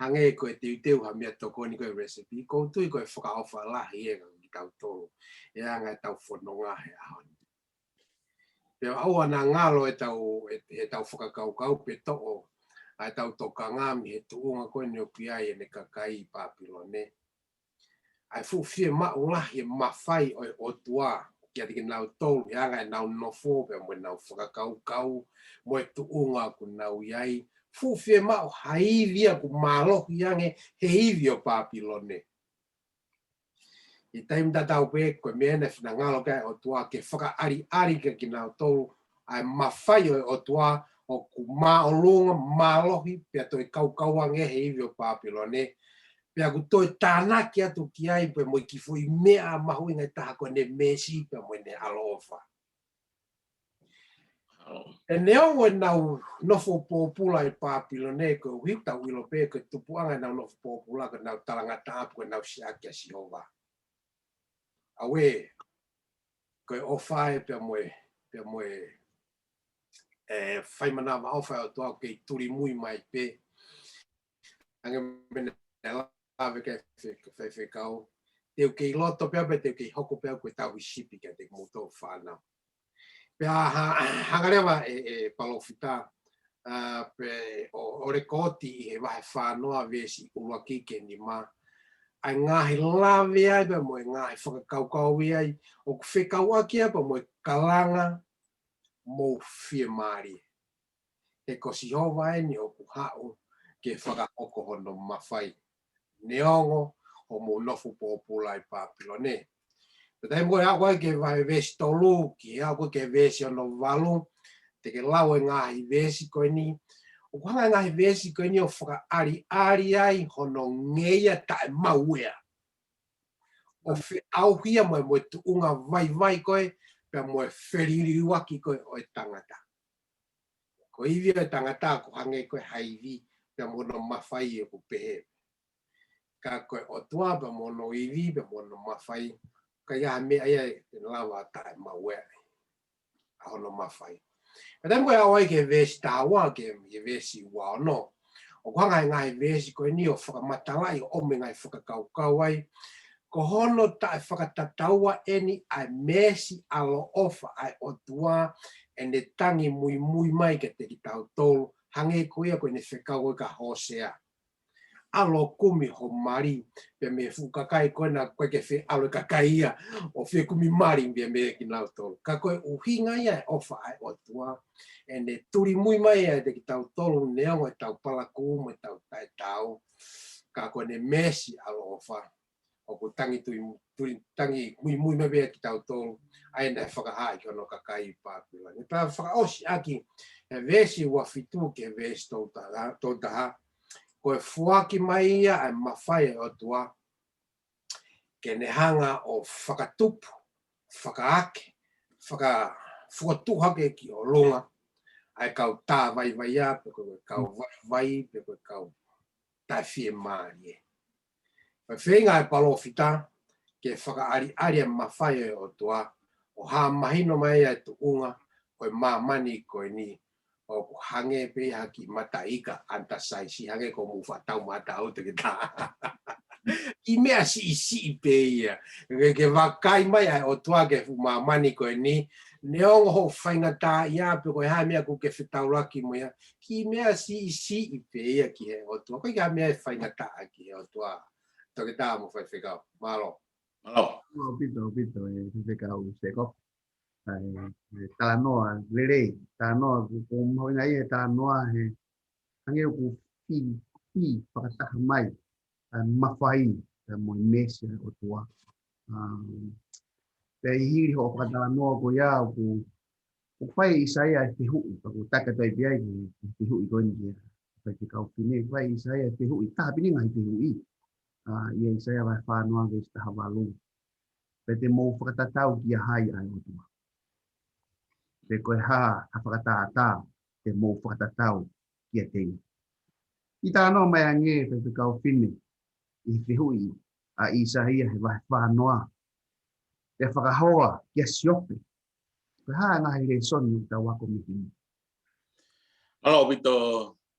hangē ko e teuteu ha meʻatokoni ko e recipe, ʻoku ou tui ko e fakaʻofa lahi ē kia kitautolu. ʻE anga ʻetau fononga he ʻaho ni. Pea ʻoua naʻa ngalo ʻetau, ʻe, ʻetau fakakaukau pe toʻo ʻa ʻetau tokanga mei he tuʻunga ko eni ʻoku ʻi ai ʻene kakai ʻi Pāpilone. ʻA e fuʻu fiemaʻu lahi e mafai ʻo e ʻOtua kiate kinautolu he anga ʻenau nofo pea mo ʻenau fakakaukau mo e tuʻunga ʻoku nau ʻi ai. Fuʻu fiemaʻu ha ivi ia ʻoku mālohi ange he ivi ʻo Pāpilone. ʻI he taimi tatau pē, ko e meʻa eni ʻe finangalo ki ai e ʻOtua ke fakaʻaliʻali kia kinautolu ʻa e mafai ʻo e ʻOtua ʻoku māʻolunga, mālohi, pea toe kaukau ange he ivi ʻo Pāpilone. Pea ʻoku toe tānaki atu ki ai pea mo e kiʻi foʻi meʻa mahuʻinga taha ko ʻene meesi pea mo ʻene ʻaloʻofa. ʻE neongo ʻenau nofo pōpula ʻi Pāpilone, koeʻuhi ʻoku tau ʻilo pē ko e tupuʻanga ʻenau nofo pōpula ko ʻenau talangataʻa pea ko ʻenau siʻaki ʻa Sihova. ʻAuē, ko e ʻofa ē pea mo e, pea mo e, ʻe, fai manavaʻofa ʻa e ʻOtua ʻoku kei tulimui mai pē. Hangē ko e meʻa naʻe lave ki ai e faifekau, te u kei loto pē au pea te u kei hoko pē au ko e tauhi sipi kiate kimoutolu fānau. Pea ha-, hanga leva ʻe, ʻe palōfita, ʻa, pea ʻo, ʻo lekooti ʻi he vahe fāngofulu veesi ʻuluaki ki he nima, ʻa e ngaahi lave ai pea mo e ngaahi fakakaukau ai, ʻoku fekauʻaki ia pea mo e kalanga, mou fiemālie. He ko Sihova eni ʻoku haʻu ke fakahoko hono mafai. Neongo hoʻomou nofo pōpula ʻi Pāpilone. Pea taimi ko ē ʻe aʻu ai ki he vahe veesi tolu, ki he aʻu ki he veesi hono valu, te ke lau e ngaahi veesi ko eni. ʻOku hanga e ngaahi veesi ko eni ʻo fakaʻaliʻali ai hono ngeia taʻemauea. ʻO feʻauhi ia mo e, mo e tuʻunga vaivai ko ē, pea mo e feliliuaki ko ē ʻo e tangata. Ko e ivi ʻo e tangata ʻoku hangē ko e ha ivi, pea mo hono mafai ʻoku pehē. Ka ko e ʻOtua pea mo hono ivi, pea mo hono mafai, ʻikai ha meʻa ia ʻe lava taʻemauea ai ʻa hono mafai. Pea taimi ko ē ʻe aʻu ai ki he veesi taha ua ki he, ki he veesi ua ono, ʻoku hanga e ngaahi veesi ko eni ʻo fakamatalaʻi ʻo ʻomai e ngaahi fakakaukau ai, ko hono taʻefakatataua eni ʻa e meesi ʻaloʻofa ʻa e ʻOtua ʻene tangi muimui mai kiate kitautolu, hangē ko ia ko ʻene fekau ko ē kia Hōsea. ʻAlu ʻo kumi ho mali, pea mei he fuʻu kakai ko ē naʻe ʻikai ke fie ʻalu e kakai ia ʻo fekumi mali pea mei kinautolu. Ka ko e ʻuhinga ia e ʻofa ʻa e ʻOtua, ʻene tulimui mai ʻiate kitautolu neongo ʻetau palakū mo ʻetau taʻetaau. Ka ko ʻene meesi ʻaloʻofa, ʻoku tangi tui, tui, tangi muimui mai pē kitautolu, ʻa ia naʻe fakahā ki hono kakai ʻi Papilone. Pea fakaʻosi ʻaki he veesi ua fitu ki he veesi tolu taha, tolu taha, ko e foaki mai ia ʻa e mafai ʻa e ʻOtua, ke ne hanga ʻo fakatupu, fakaake, fakafokotuʻu hake ki ʻolunga ʻa e kau tāvaivai, pe ko e kau vaivai, pe ko e kau taʻefiemālie. Pea feinga ʻa e palōfita ke fakaʻaliʻali ʻa e mafai ʻa e ʻOtua, ʻo hā mahino mai ʻa e tuʻunga ʻo e māmani ko eni, ʻoku hangē pē ha kiʻi mataʻi ika, ʻanitasaisi, hangē ko hoʻomou faʻa taumata ʻo Toketā. Kiʻi meʻa siʻisiʻi pē ia. Ke, ke vakai mai ʻa e ʻOtua ki he fuʻu māmani ko eni, neongo hoʻo faingataʻaʻia pe ko e hā e meʻa ʻoku ke fetaulaki mo ia, kiʻi meʻa siʻisiʻi pē ia ki he ʻOtua. ʻOku ʻikai ha meʻa ʻe faingataʻa ki he ʻOtua. Toketā mo faifekau. Mālō. Mālō. Mālō ʻaupito, ʻaupito, ʻe faifekau Sēkope. ʻA e, ʻa e talanoa lelei, talanoa ʻoku, ʻoku mahuʻinga ia e talanoa he hangē ʻoku fī, fī fakataha mai ʻa e mafai, ʻa e mo e meesi ʻa e ʻOtua. Um, pea ʻi he hili hoʻo fakatalanoa ko ia ʻoku, ʻoku fai ʻe ʻAisea e fehuʻi, pea ʻoku taka tai pē ai ki he fehuʻi ko eni ki he faifekau fefine, fai ʻe ʻAisea e fehuʻi, taha pē ʻeni e ngaahi fehuʻi. ʻA, ʻi ʻAisea vahe fā noa veesi taha valu. Pe te mou fakatatau kia hai ʻa e ʻOtua? Pe ko e hā ha fakatātā te mou fakatatau kiate ia? ʻI he talanoa mai ange faifekau fefine ʻi he fehuʻi ʻa ʻAisea he vahe fā noa, pea fakahoa kia Siope. Ko e hā e ngaahi lēsoni ʻoku tau ako mei heni? Mālō ʻaupito,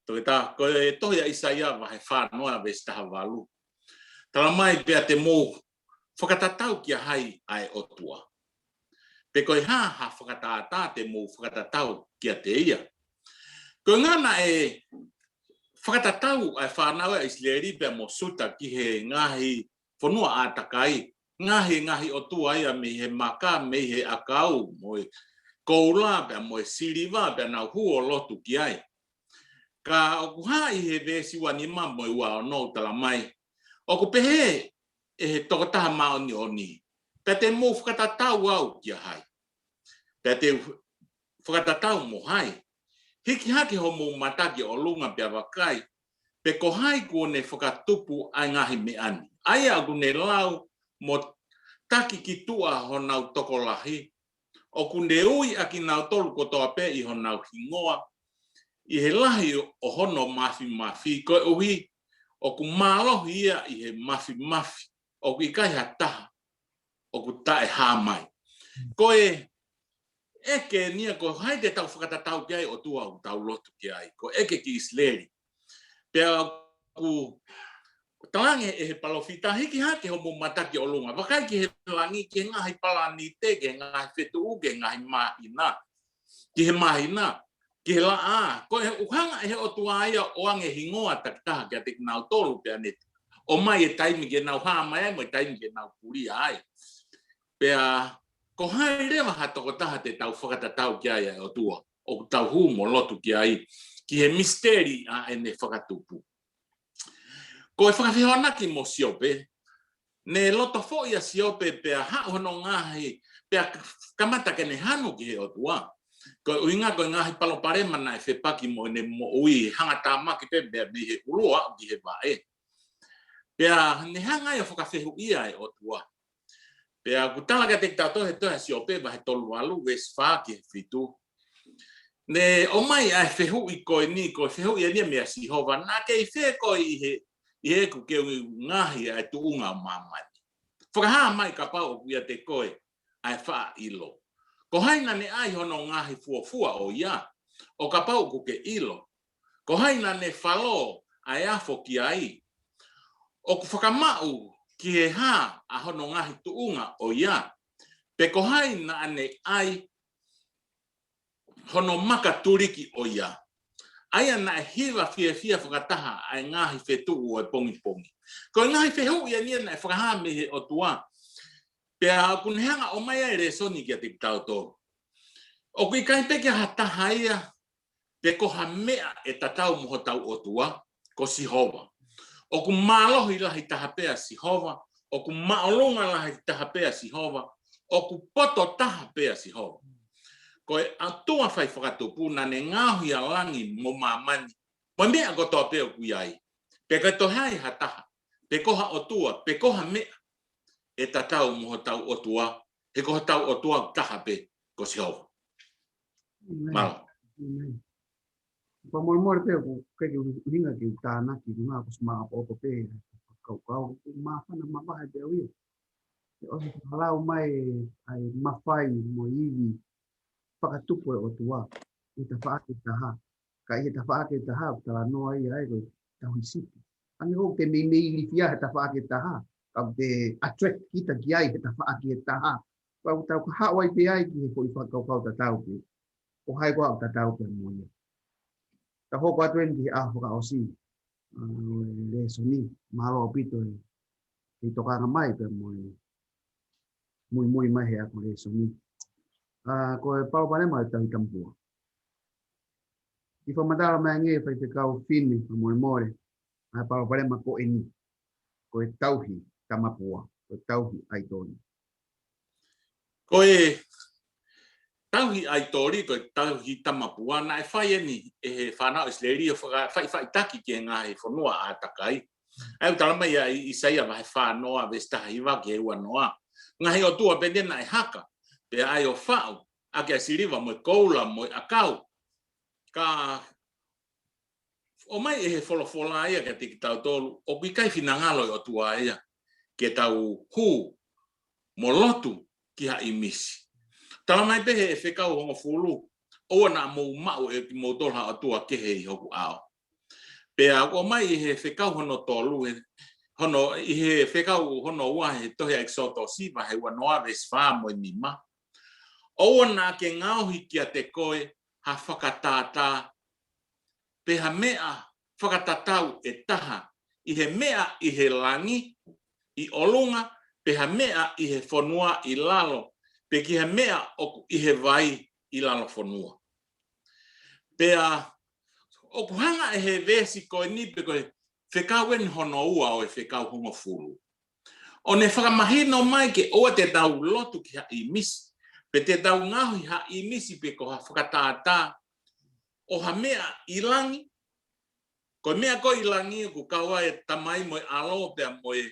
Toketā, ko e tohi ʻa ʻAisea vahe fā noa veesi taha valu. Tala mai pea te mou fakatatau kia hai ʻa e ʻOtua? Pe ko e hā ha fakatātā te mou fakatatau kiate ia? Ko e ngana e fakatatau ʻa e fānau ʻa ʻIsileli pea mo Siuta ki he ngaahi fonua ʻātakai, ngaahi, ngaahi ʻotua ia mei he maka, mei he ʻakau, mo e koula, pea mo e siliva, pea nau hū ʻo lotu ki ai. Ka ʻoku hā ʻi he veesi ua nima mo e ua ono ʻoku tala mai, ʻoku pehē ʻe he Tokotaha Māʻoniʻoni, pea te mou fakatatau au kia hai? Pea te u fakatatau mo hai? Hiki hake hoʻomou mata ki ʻolunga pea vakai, pe ko hai kuo ne fakatupu ʻa e ngaahi meʻa ni, ʻa ia ʻoku ne lau mo taki ki tuʻa honau tokolahi, ʻoku ne ui ʻa kinautolu kotoa pē ʻi honau hingoa, ʻi he lahi ʻo hono mafimafi, koeʻuhi ʻoku mālohi ia ʻi he mafimafi, ʻoku ʻikai ha taha ʻoku taʻehā mai. Ko e ʻeke eni ia, ko hai te tau fakatatau ki ai ʻOtua ʻoku tau lotu ki ai? Ko e ʻeke ki ʻIsileli. Pea ʻoku talaange ʻe he palōfita, hiki hake hoʻomou mata ki ʻolunga, vakai ki he langi, ki he ngaahi palanite, ki he ngaahi fetuʻu, ki he ngaahi māhina, ki he māhina, ki he laʻā. Ko e ʻuhinga ʻe he ʻOtua ia ʻo ʻoange hingoa takitaha kiate kinautolu pea ne ʻomai e taimi ke nau hā mai ai mo e taimi ke nau pulia ai. Pea ko hai leva ha tokotaha te tau fakatatau ki ai ʻa e ʻOtua ʻoku tau hū mo lotu ki ai, ki he misiteli ʻa ʻene fakatupu? Ko e fakafehoanaki mo Siope, ne loto foʻi ʻa Siope pea haʻu hono ngaahi, pea kamata ke ne hanu ki he ʻOtua. Ko e ʻuhinga ko e ngaahi palopalema naʻe fepaki mo ʻene moʻui, hangatāmaki pē mei he ʻulu ʻo aʻu ki he vaʻe. Pea ne hanga ia ʻo fakafehuʻia e ʻOtua. Pea ʻoku tala kiate kitautolu he tohi ʻa Siope vahe tolu valu veesi fā ki he fitu. Ne ʻomai ʻa e fehuʻi ko eni, ko e fehuʻi eni ia meia Sihova, naʻa ke ʻi fē koe ʻi he, ʻi heʻeku keu ngaohi ʻa e tuʻunga ʻo māmani? Fakahā mai kapau ʻoku ʻiate koe ʻa e faʻa ʻilo. Ko hai naʻa ne ʻai hono ngaahi fuofua ʻo ia, ʻo kapau ʻoku ke ʻilo? Ko hai naʻa ne falō ʻa e afo ki ai? ʻOku fakamaʻu ki he hā ʻa hono ngaahi tuʻunga ʻo ia? Pe ko hai naʻa ne ʻai hono maka tuliki ʻo ia, ʻa ia naʻe hiva fiefia fakataha ʻa e ngaahi fetuʻu ʻo e pongipongi? Ko e ngaahi fehuʻi eni ia naʻe fakahā mei he ʻOtua. Pea ʻoku ne hanga ʻo ʻomai ʻa e lēsoni kiate kitautolu. ʻOku ʻikai pē ke ʻi ai ha taha ia, pe ko ha meʻa ʻe tatau mo hotau ʻOtua, ko Sihova. ʻOku mālohi lahi taha pē ʻa Sihova, ʻoku māʻolunga lahi taha pē ʻa Sihova, ʻoku poto taha pē ʻa Sihova. Ko e ʻOtua fai fakatupu naʻa ne ngaohi ʻa langi mo māmani, mo e meʻa kotoa pē ʻoku ʻi ai. Pea ʻikai toe ʻi ai ha taha, pe ko ha ʻotua, pe ko ha meʻa ʻe tatau mo hotau ʻOtua, he ko hotau ʻOtua taha pē ko Sihova. Mālō. Fakamolemole pē ʻoku ʻikai ke u ʻuhinga ke u tānaki ʻi he ngaahi kusi maʻopoʻopo pē, kaukau, ʻoku māfana mavahe pē au ia. ʻE ʻosi fakalau mai ʻa e mafai mo e ivi fakatupu ʻo e ʻOtua ʻi he tafaʻaki ʻe taha. Ka ʻi he tafaʻaki ʻe taha, ʻoku talanoa ia ai ko e tauhi sipi. Hangē ʻoku te meimei ilifia he tafaʻaki ʻe taha, ka ʻoku te attract kita ki ai he tafaʻaki ʻe taha. Pea ʻoku tau ka haʻu ai pē ai ki he foʻi fakakaukau tatau pē. Ko hai koā ʻoku tatau pē mo ia. Ka hoko atu eni ki he ʻaho fakaʻosi ʻo e lēsoni, mālō ʻaupito e kei tokanga mai pea mo e muimui mai he ako lēsoni. Ko e palopalema ʻo e tauhi tamapua. ʻI he fakamatala mai ange Faifekau Fine, fakamolemole, ʻa e palopalema ko eni, ko e tauhi tamapua, ko e tauhi ʻaitoli. Ko e tauhi ʻaitoli, ko e tauhi tamapua, naʻe fai eni ʻe he fānau ʻIsileli ʻo faka-, faʻifaʻitaki ki he ngaahi fonua ʻātakai. ʻA ia ʻoku tala mai ʻa ʻIsaia vahe fānoa veesi taha hiva ki he uanoa. Ngaahi ʻotua pē naʻe haka, pea ʻai ʻo faʻu ʻaki ʻa e siliva mo e koula mo e ʻakau. Ka ʻomai ʻe he folofola ia kiate kitautolu, ʻoku ʻikai finangalo e ʻOtua ia ke tau hū mo lotu ki ha ʻīmisi. Tala mai pē he fekau hongofulu, ʻoua naʻa mou maʻu ʻe kimoutolu ha ʻotua kehe ʻi hoku ʻao. Pea ʻoku ʻomai ʻi he fekau hono tolu, he, hono, ʻi he fekau hono ua he tohi ʻEkisoto vahe uanoa veesi fā mo e nima. ʻOua naʻa ke ngaohi kiate koe ha fakatātā, pe ha meʻa fakatatau ʻe taha, ʻi he meʻa ʻi he langi ʻi ʻolunga, pe ha meʻa ʻi he fonua ʻi lalo, pe ki ha meʻa ʻoku ʻi he vai ʻi lalo fonua. Pea ʻoku hanga ʻe he veesi ko eni pe ko e fekau eni hono ua ʻo e fekau hongofulu ʻo ne fakamahino mai ke ʻoua te tau lotu ki ha ʻīmisi, pe te tau ngaohi ha ʻīmisi pe ko ha fakatātā ʻo ha meʻa ʻi langi. Ko e meʻa ko ē ʻi langi ʻoku kau ai e Tamai mo e ʻAlo pea mo e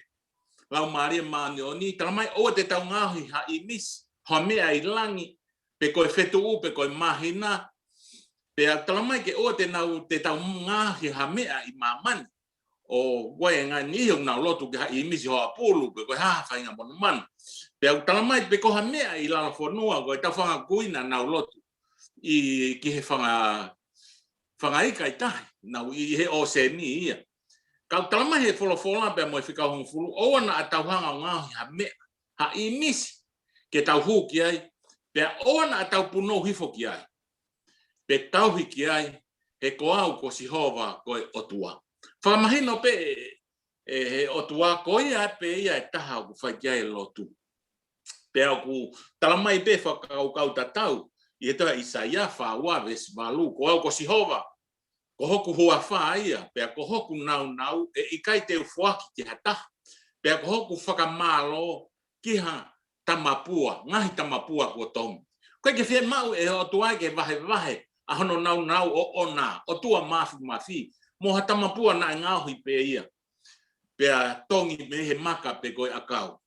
Laumālie Māʻoniʻoni, tala mai ʻoua te tau ngaohi ha ʻīmisi, ha meʻa ʻi langi, pe ko e fetuʻu, pe ko e māhina, pea tala mai ke ʻoua te nau, te tau ngaohi ha meʻa ʻi māmani. ʻO ʻoku ʻi ai e ngaahi niʻihi ʻoku nau lotu ki ha ʻīmisi hoʻapulu, pe ko e hā ha faʻahinga monumanu. Pea ʻoku tala mai pe ko ha meʻa ʻi lalo fonua, ko e tau fanga kui naʻa nau lotu ʻi, ki he fanga, fanga ika ʻi tahi, nau ʻi he ʻōseni ia. Ka ʻoku tala mai he folofola pea mo e fekau hongofulu, ʻoua naʻa tau hanga ʻo ngaohi ha meʻa, ha ʻīmisi, ke tau hū ki ai, pea ʻoua naʻa tau punou hifo ki ai, pe tauhi ki ai, he ko au ko Sihova ko e ʻOtua. Fakamahino pē ʻe, ʻe he ʻOtua ko ia pē ia e taha ʻoku fai ki ai e lotu. Pea ʻoku tala mai pē fakakaukau tatau ʻi he tohi ʻa ʻIsaia fā ua veesi valu, ko au ko Sihova, ko hoku huafa ia, pea ko hoku nāunau ʻe ʻikai te u foaki ki ha taha, pea ko hoku fakamālō ki ha tamapua, ngaahi tamapua kuo tongi. ʻOku ʻikai ke fiemaʻu ʻe he ʻOtua ke vahevahe ʻa hono nāunau ʻoʻona, ʻOtua Māfimafi, mo ha tamapua naʻe ngaohi pē ia, pea tongi mei he maka pe ko e ʻakau.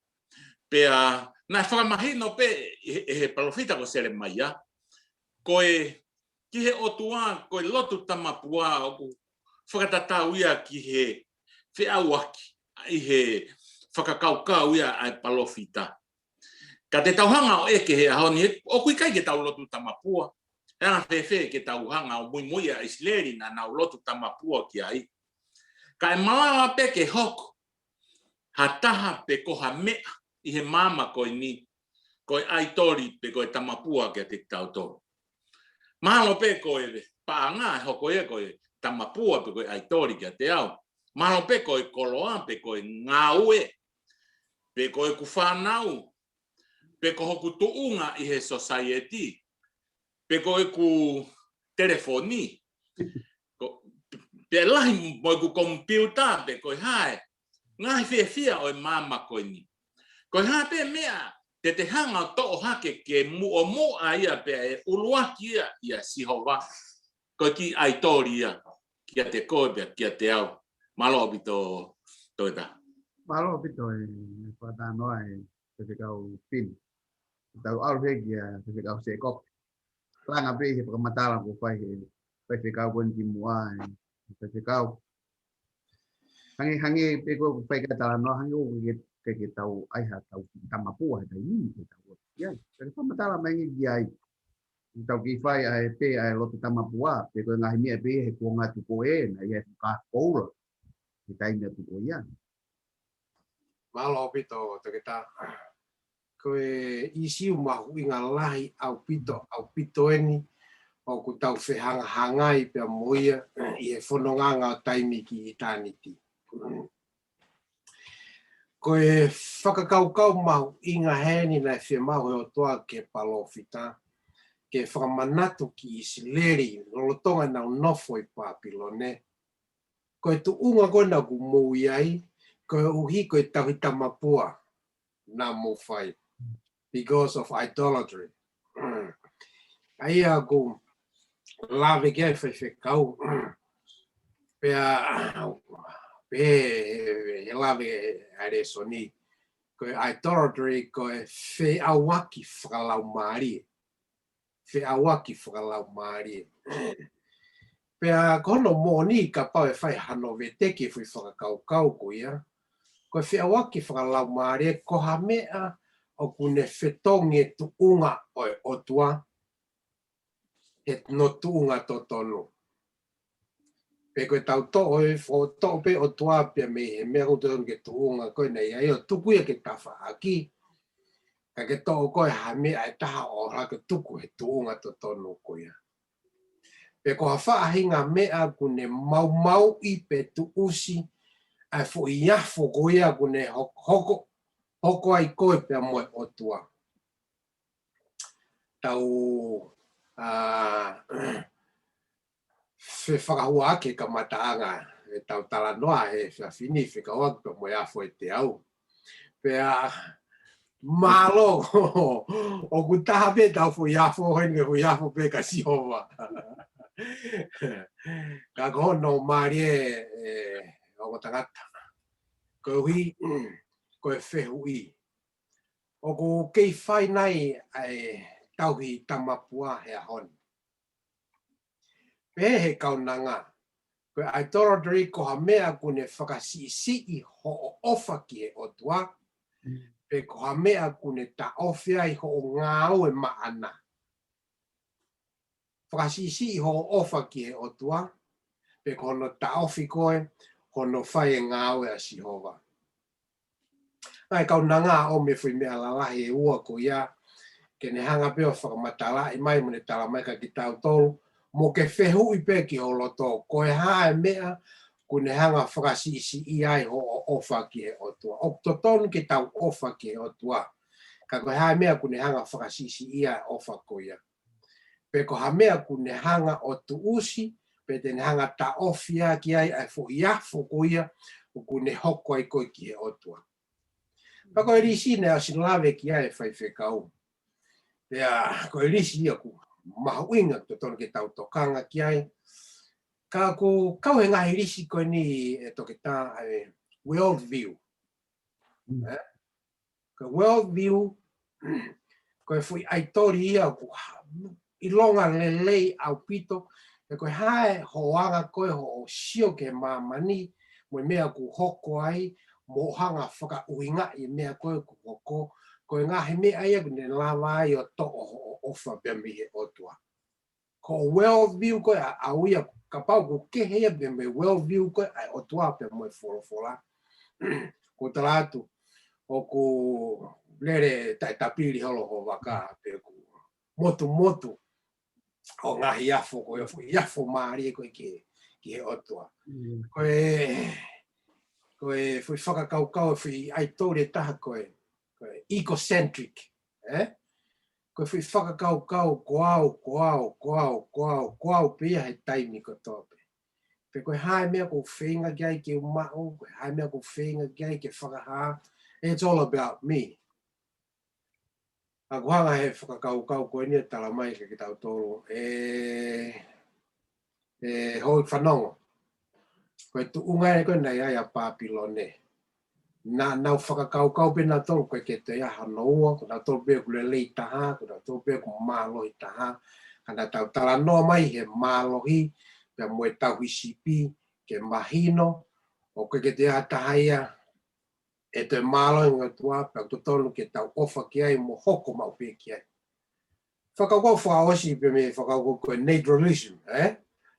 Pea naʻe fakamahino pē ʻe he, ʻe he palōfita ko Selemaia, ko e ki he ʻOtua, ko e lotu tamapua ʻoku fakatatau ia ki he feʻauaki, ʻi he fakakaukau ia ʻa e palōfita. Ka te tau hanga ʻo ʻeke he ʻaho ni, ʻoku ʻikai ke tau lotu tamapua. He anga fēfē ke tau hanga ʻo muimui ʻa ʻIsileli naʻa nau lotu tamapua ki ai. Ka ʻe malava pē ke hoko ha taha pe ko ha meʻa ʻi he māmani ko eni, ko e ʻaitoli pe ko e tamapua kiate kitautolu. Mahalo pē ko e paʻanga ʻe hoko ia ko e tamapua pe ko e ʻaitoli kiate au. Mahalo pē ko e koloa pe ko e ngāue, pe ko ʻeku fānau, pe ko hoku tuʻunga ʻi he society, pe ko ʻeku telefoni, ko, pe lahi mo ʻeku komipiuta, pe ko e hā e ngaahi fiefia ʻo e māmani ko eni. Ko e hā pē meʻa te te hanga ʻo toʻo hake ke muʻomuʻa ia pea ʻe ʻuluaki ia ʻia Sihova. Ko e kiʻi ʻaitoli ia kiate koe pea kiate au. Mālō ʻaupito Toketā. Mālō ʻaupito e fakatalanoa e Faifekau Pini. Tau ʻalu heni kia Faifekau Sēkope. Langa pē he fakamatala kuo fai he faifekau ko eni kimuʻa e faifekau. Hangē, hangē pē ko e fai ka talanoa hangē ʻoku ke, ke, ke tau ʻai ha tau tamapua he taimi ni ke tau ʻoatu ki ai. Ka ke fakamatala mai ange ki ai. Tau kiʻi fai ʻa e pē ʻa e loto tamapua, pe ko e ngaahi meʻa pē he kuonga tuku ē, naʻe ʻi ai e fuka koula he taimi atu ko ia. Mālō ʻaupito Toketā. Ko e ʻīsiu mahuʻinga lahi ʻaupito, ʻaupito eni ʻoku tau fehangahangai pea mo ia ʻi he fononga ʻo taimi ki ʻitāniti. Ko e fakakaukau mahuʻinga heni naʻe fiemaʻu he ʻOtua ki he palōfita, ke fakamanatu ki ʻIsileli, lolotonga ʻenau nofo ʻi Papilone, ko e tuʻunga ko ē naʻa mou ʻi ai, koeʻuhi ko e tauhi tamapua naʻa mou fai. Because of idolatry. ʻA ia ʻoku lave ki ai faifekau. Pea, pea, he lave ʻa e lēsoni. Ko e idolatry, ko e feʻauaki fakalaumālie. Feʻauaki fakalaumālie. Pea ko hono moʻoni kapau ʻe fai hano veteki e foʻi fakakaukau ko ia. Ko e feʻauaki fakalaumālie, ko ha meʻa ʻoku ne fetongi e tuʻunga ʻo e ʻOtua, he no tuʻunga totonu. Pe ko e tau toʻo e fo-, toʻo pē ʻOtua pea mei he meʻa ʻoku totonu ke tuʻunga ko ē naʻe ʻi ai ʻo tuku ia ke tafaʻaki. Ka ke toʻo ko ē ha meʻa ʻe taha ʻo hake tuku he tuʻunga totonu ko ia. Pe ko ha faʻahinga meʻa ʻoku ne maumauʻi pe tuʻusi ʻa e foʻi afo ko ia ʻoku ne ho-, hoko, hoko ai koe pea mo e ʻOtua. Tau, ʻa, fefakahua ʻaki e kamataʻanga e tau talanoa he efiafi ni fekauʻaki pea mo e afo ʻe teau. Pea mālō, ʻoku taha pē tau foʻi afo, heni ke foʻi afo pē ka Sihova. Ka ko hono mālie e, e ongo tangata. Koeʻuhi, ko e fehuʻi. ʻOku kei fai nai ʻa e tauhi tamapua he ʻaho ni? Pehē he kaunanga, ko e idolatry ko ha meʻa ʻoku ne fakasiʻisiʻi hoʻo ʻofa ki he ʻOtua, pe ko ha meʻa ʻoku ne taʻofi ai hoʻo ngāue maʻana. Fakasiʻisiʻi hoʻo ʻofa ki he ʻOtua, pe ko hono taʻofi koe hono fai e ngāue ʻa Sihova. ʻA e kaunanga ʻo e foʻi meʻa lalahi ʻe ua ko ia, ke ne hanga pē ʻo fakamatalaʻi mai mo ne tala mai kia kitautolu, mo ke fehuʻi pē ki ho loto, ko e hā e meʻa ʻoku ne hanga fakasiʻisiʻi ai hoʻo ʻofa ki he ʻOtua. ʻOku totonu ke tau ʻofa ki he ʻOtua. Ka ko e hā e meʻa ʻoku ne hanga fakasiʻisiʻi ai ʻofa ko ia. Pe ko ha meʻa ʻoku ne hanga ʻo tuʻusi, pe te ne hanga taʻofi ʻaki ai ʻa e foʻi afo ko ia, ʻoku ne hoko ai koe ki he ʻOtua. Pea ko e lisi naʻe ʻosi lave ki ai e faifekau. Pea ko e lisi ia ʻoku mahuʻinga totonu ke tau tokanga ki ai. Ka ʻoku kau he ngaahi lisi ko eni ʻe Toketā ʻa e world view. Mm. Eh? Ko e world view, ko e foʻi ʻaitoli ia ʻoku ha-, ʻilonga lelei ʻaupito, he ko e hā e hoʻo anga ko ē hoʻo sio ki he māmani, mo e meʻa ʻoku hoko ai, mo hanga fakaʻuhingaʻi e meʻa ko ē ʻoku hoko, ko e ngaahi meʻa ia ʻoku ne lava ai ʻo toʻo hoʻo ʻofa pea mei he ʻOtua. Ko e world view ko ē ʻa, ʻa ia, kapau ʻoku kehe ia pea mei he world view ko ē ʻa e ʻOtua pea mo e folofola. ʻOku tala atu, ʻoku lele taʻetapili holo ho vaka pe ʻoku motumotu ʻo ngaahi afo ko ē, afo, afo mālie ko ē ki, ki he ʻOtua. Mm. Ko e, ko e foʻi fakakaukau, foʻi ʻaitoli ʻe taha ko e, ko e egocentric, eh? Ko e foʻi fakakaukau ko au, ko au, ko au, ko au, ko au pē ia he taimi kotoa pē. Ko e hā e meʻa ʻoku ou feinga ki ai ke u maʻu, ko e hā e meʻa ʻoku ou feinga ki ai ke fakahā. It's all about me. ʻA ia ko e hā e fakakaukau ko eni ʻe talamai kiate kitautolu ʻe, ʻe houʻeiki fanongo. Ko e tuʻunga ē ko ē naʻe ʻi ai ʻa Pāpilone. Naʻa nau fakakaukau pē nautolu ko e ke te ia hano ua, ko nautolu pē ʻoku lelei taha, ko nautolu pē ʻoku mālohi taha. Ka naʻa tau talanoa mai he mālohi, pea mo e tauhi sipi, ke mahino, ʻoku ke te ia taha ia, ʻe toe mālohi e ʻOtua, pea ʻoku totonu ke tau ʻofa ki ai mo hoko maʻu pē ki ai. Fakakaukau fakaʻosi pē mei he fakakaukau ko e naturalism, eh?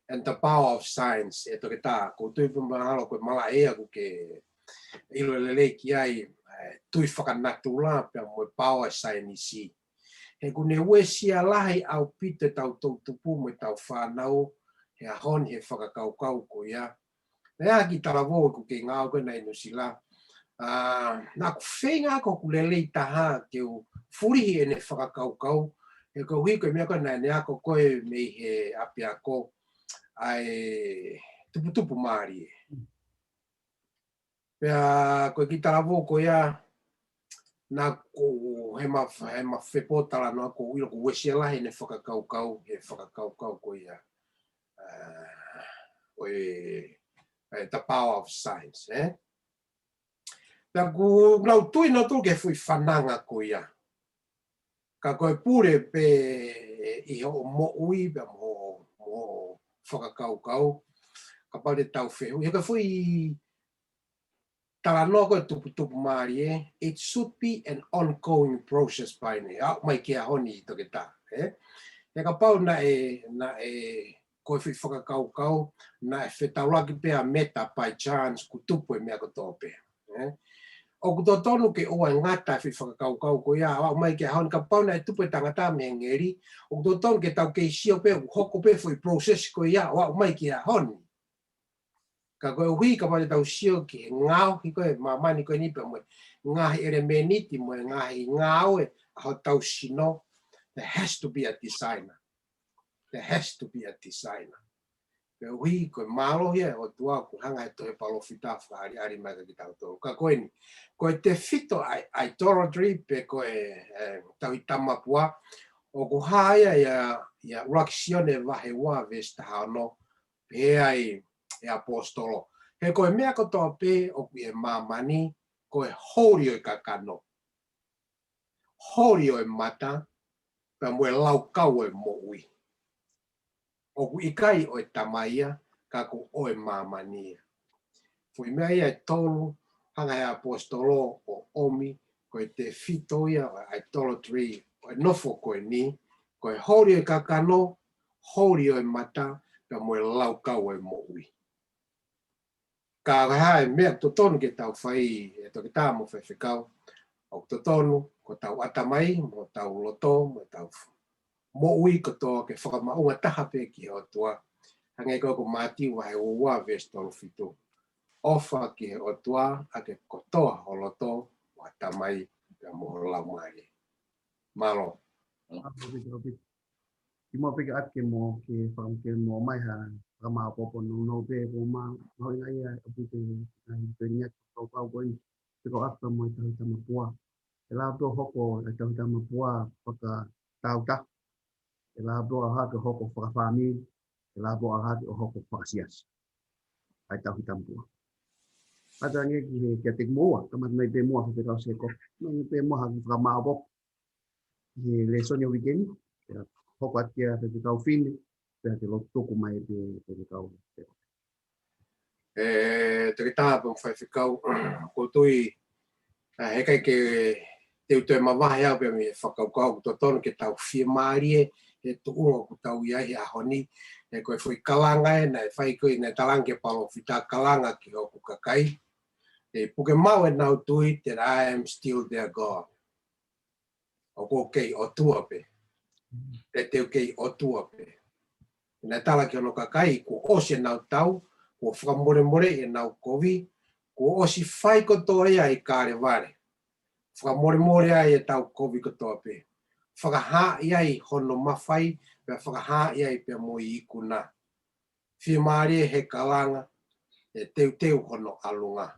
And the power of science, ʻe toketā, ʻoku ou tui pē mahalo ko e malaʻe ia ʻoku ke ʻilo lelei ki ai, eh, tui fakanatula, pea mo e power science. He ʻoku ne uesia lahi ʻaupito ʻetau toʻutupu mo ʻetau fānau, he ʻaho ni he fakakaukau ko ia, Naʻe ʻi ai ha kiʻi talavou ʻoku kei ngāue ko ē ʻi Nuʻusila. Ah, naʻa ku feinga ko ʻeku lelei taha ke u fulihi ʻene fakakaukau, he koeʻuhi ko e meʻa ko ē naʻa ne ako ko ē mei he ʻapiako ʻa e tuputupu mālie. Pea ko e kiʻi talavou ko ia, naʻa ku, he ma, he ma fepōtalanoa ʻoku ou ʻilo ʻoku uesia lahi ʻene fakakaukau, he fakakaukau ko ia. Ah, ʻo e, eh, the power of science, eh? Pea ʻoku nau tui nautolu ki he foʻi fananga ko ia. Ka ko e pule pē ʻi hoʻo moʻui, pea mo, mo fakakaukau. Kapau te tau fehuʻi. He ko e foʻi talanoa ko e tuputupu mālie, it should be an ongoing process by now. Aʻu mai ki he ʻaho ni toketā, eh? He kapau naʻe, naʻe, ko e foʻi fakakaukau, naʻe fetaulaki pē ʻa Meta by chance kuo tupu e meʻa kotoa pē, eh? ʻOku totonu ke ʻoua ʻe ngata e foʻi fakakaukau ko ia, aʻu mai ki he ʻaho ni kapau naʻe tupu e tangata mei he ngeli, ʻoku totonu ke tau kei sio pē, ʻoku hoko pē foʻi process ko ia, aʻu mai ki he ʻaho ni. Ka koeʻuhi kapau te tau sio ki he ngaohi ko ē māmani ko eni pea mo e ngaahi ʻelemēniti mo e ngaahi ngāue ʻa hotau sino, there has to be a designer. There has to be a designer. Koeʻuhi ko e mālohi ʻa e ʻOtua ʻoku hanga he tohi palōfita fakaʻaliʻali mai kiate kitautolu. Ka ko eni, ko e tefito ʻa e, idolatry pe ko e, eh, tauhi tamapua, ʻoku hā ia ʻia, ʻia ʻUluaki Sione vahe ua veesi taha ono, pehē ai ʻe he ʻaposetolo. He ko e meʻa kotoa pē ʻoku ʻi he māmani, ko e holi ʻo e kakano, holi ʻo e mata, pea mo e laukau ʻo e moʻui. ʻOku ʻikai ʻo e Tamai ia, ka ko e ʻo e māmani ia. Foʻi meʻa ia ʻe tolu, hanga he ʻaposetolo ʻo ʻomi, ko e tefito ia ʻo e idolatry, ʻo e nofo ko eni, ko e holi ʻo e kakano, holi ʻo e mata, pea mo e laukau ʻo e moʻui. Ka ko e hā e meʻa ʻoku totonu ke tau fai, ʻe toketā mo faifekau, ʻoku totonu, ko hotau ʻatamai, mo hotau loto, mo hotau moʻui kotoa ke fakamaʻunga taha pē ki he ʻOtua. Hangē ko e ko Mātiu vahe ua ua veesi tolu fitu. ʻOfa ki he ʻOtua ʻaki e kotoa ho loto, mo ho ʻatamai, pea mo ho laumālie. Mālō. Kimuʻa pē ke ʻoatu ke mo, ke fakam-, ke mo ʻomai ha fakamaʻopoʻopo nounou pē, ko e ma, mahuʻinga ia ʻaupito ʻa e, ʻa e, ʻa e fakakaukau ko eni, pe ko e ʻofa mo e tauhi tamapua. ʻE lava pē ʻo hoko e tauhi tamapua fakatāutaha. ʻE lava pē ʻo ʻalu hake ʻo hoko fakafāmili. ʻE lava pē ʻo ʻalu hake ʻo hoko fakasiasi. ʻA e tauhi tamapua. Ata ange ki he, kiate kimoua, kamata mai pē muʻa, faifekau Sēkope. Mai pē muʻa ha kiʻi fakamaʻopoʻopo ki he lēsoni ʻo e uike ni, pea hoko atu kia faifekau Fine, pea te u lotu tuku mai pē, faifekau. ʻE, toketā pea mo faifekau, ʻoku ou tui, ʻa, heʻikai ke te u toe mavahe au pē mei he fakakaukau ʻoku totonu ke tau fiemālie he tuʻunga ʻoku tau ʻi ai he ʻaho ni, he ko e foʻi kalanga ē, naʻe fai ko ē, naʻe talaange ʻe he palōfita kalanga ki hoku kakai. ʻE puke maʻu ʻenau tui that I am still their God. ʻOku ou kei ʻOtua pē. Pea te u kei ʻOtua pē. Naʻe tala ki hono kakai, kuo ʻosi ʻenau tau, kuo fakamolemoleʻi ʻenau kovi, kuo ʻosi fai kotoa ia ʻi Kalevale. Fakamolemole ai ʻetau kovi kotoa pē. Fakahaaʻi ai hono mafai, pea fakahaaʻi ai pea mo e ikuna. Fiemālie he kalanga, ʻe teuteu hono ʻalunga.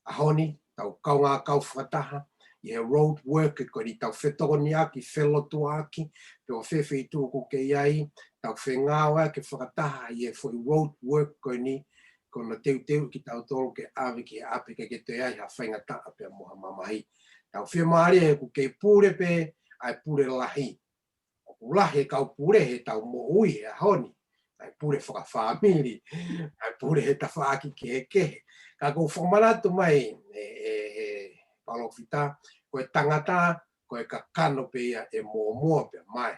ʻAho ni, tau kaungā kau fakataha ʻi he road work ko eni, tau fetokoniʻaki, felotuaʻaki, pe ko fē feituʻu ʻoku ke ʻi ai, tau fengāueʻaki fakataha ʻi he foʻi road work ko eni, ko hono teuteu kitautolu ke ʻave ki he ʻapi ke ke toe ʻi ai ha faingataʻa pea mo ha mamahi. Tau fiemālie he ʻoku kei pule pē ʻa e pule lahi. ʻOku lahi e kau pule heʻetau moʻui he ʻaho ni, ʻa e pule fakafāmili, ʻa e pule he tafaʻaki kehekehe. Ka ʻoku ou fakamanatu mai, ʻe, ʻe, ʻe palōfita, ko e tangata, ko e kakano pē ia ʻe mōmoa pea mai.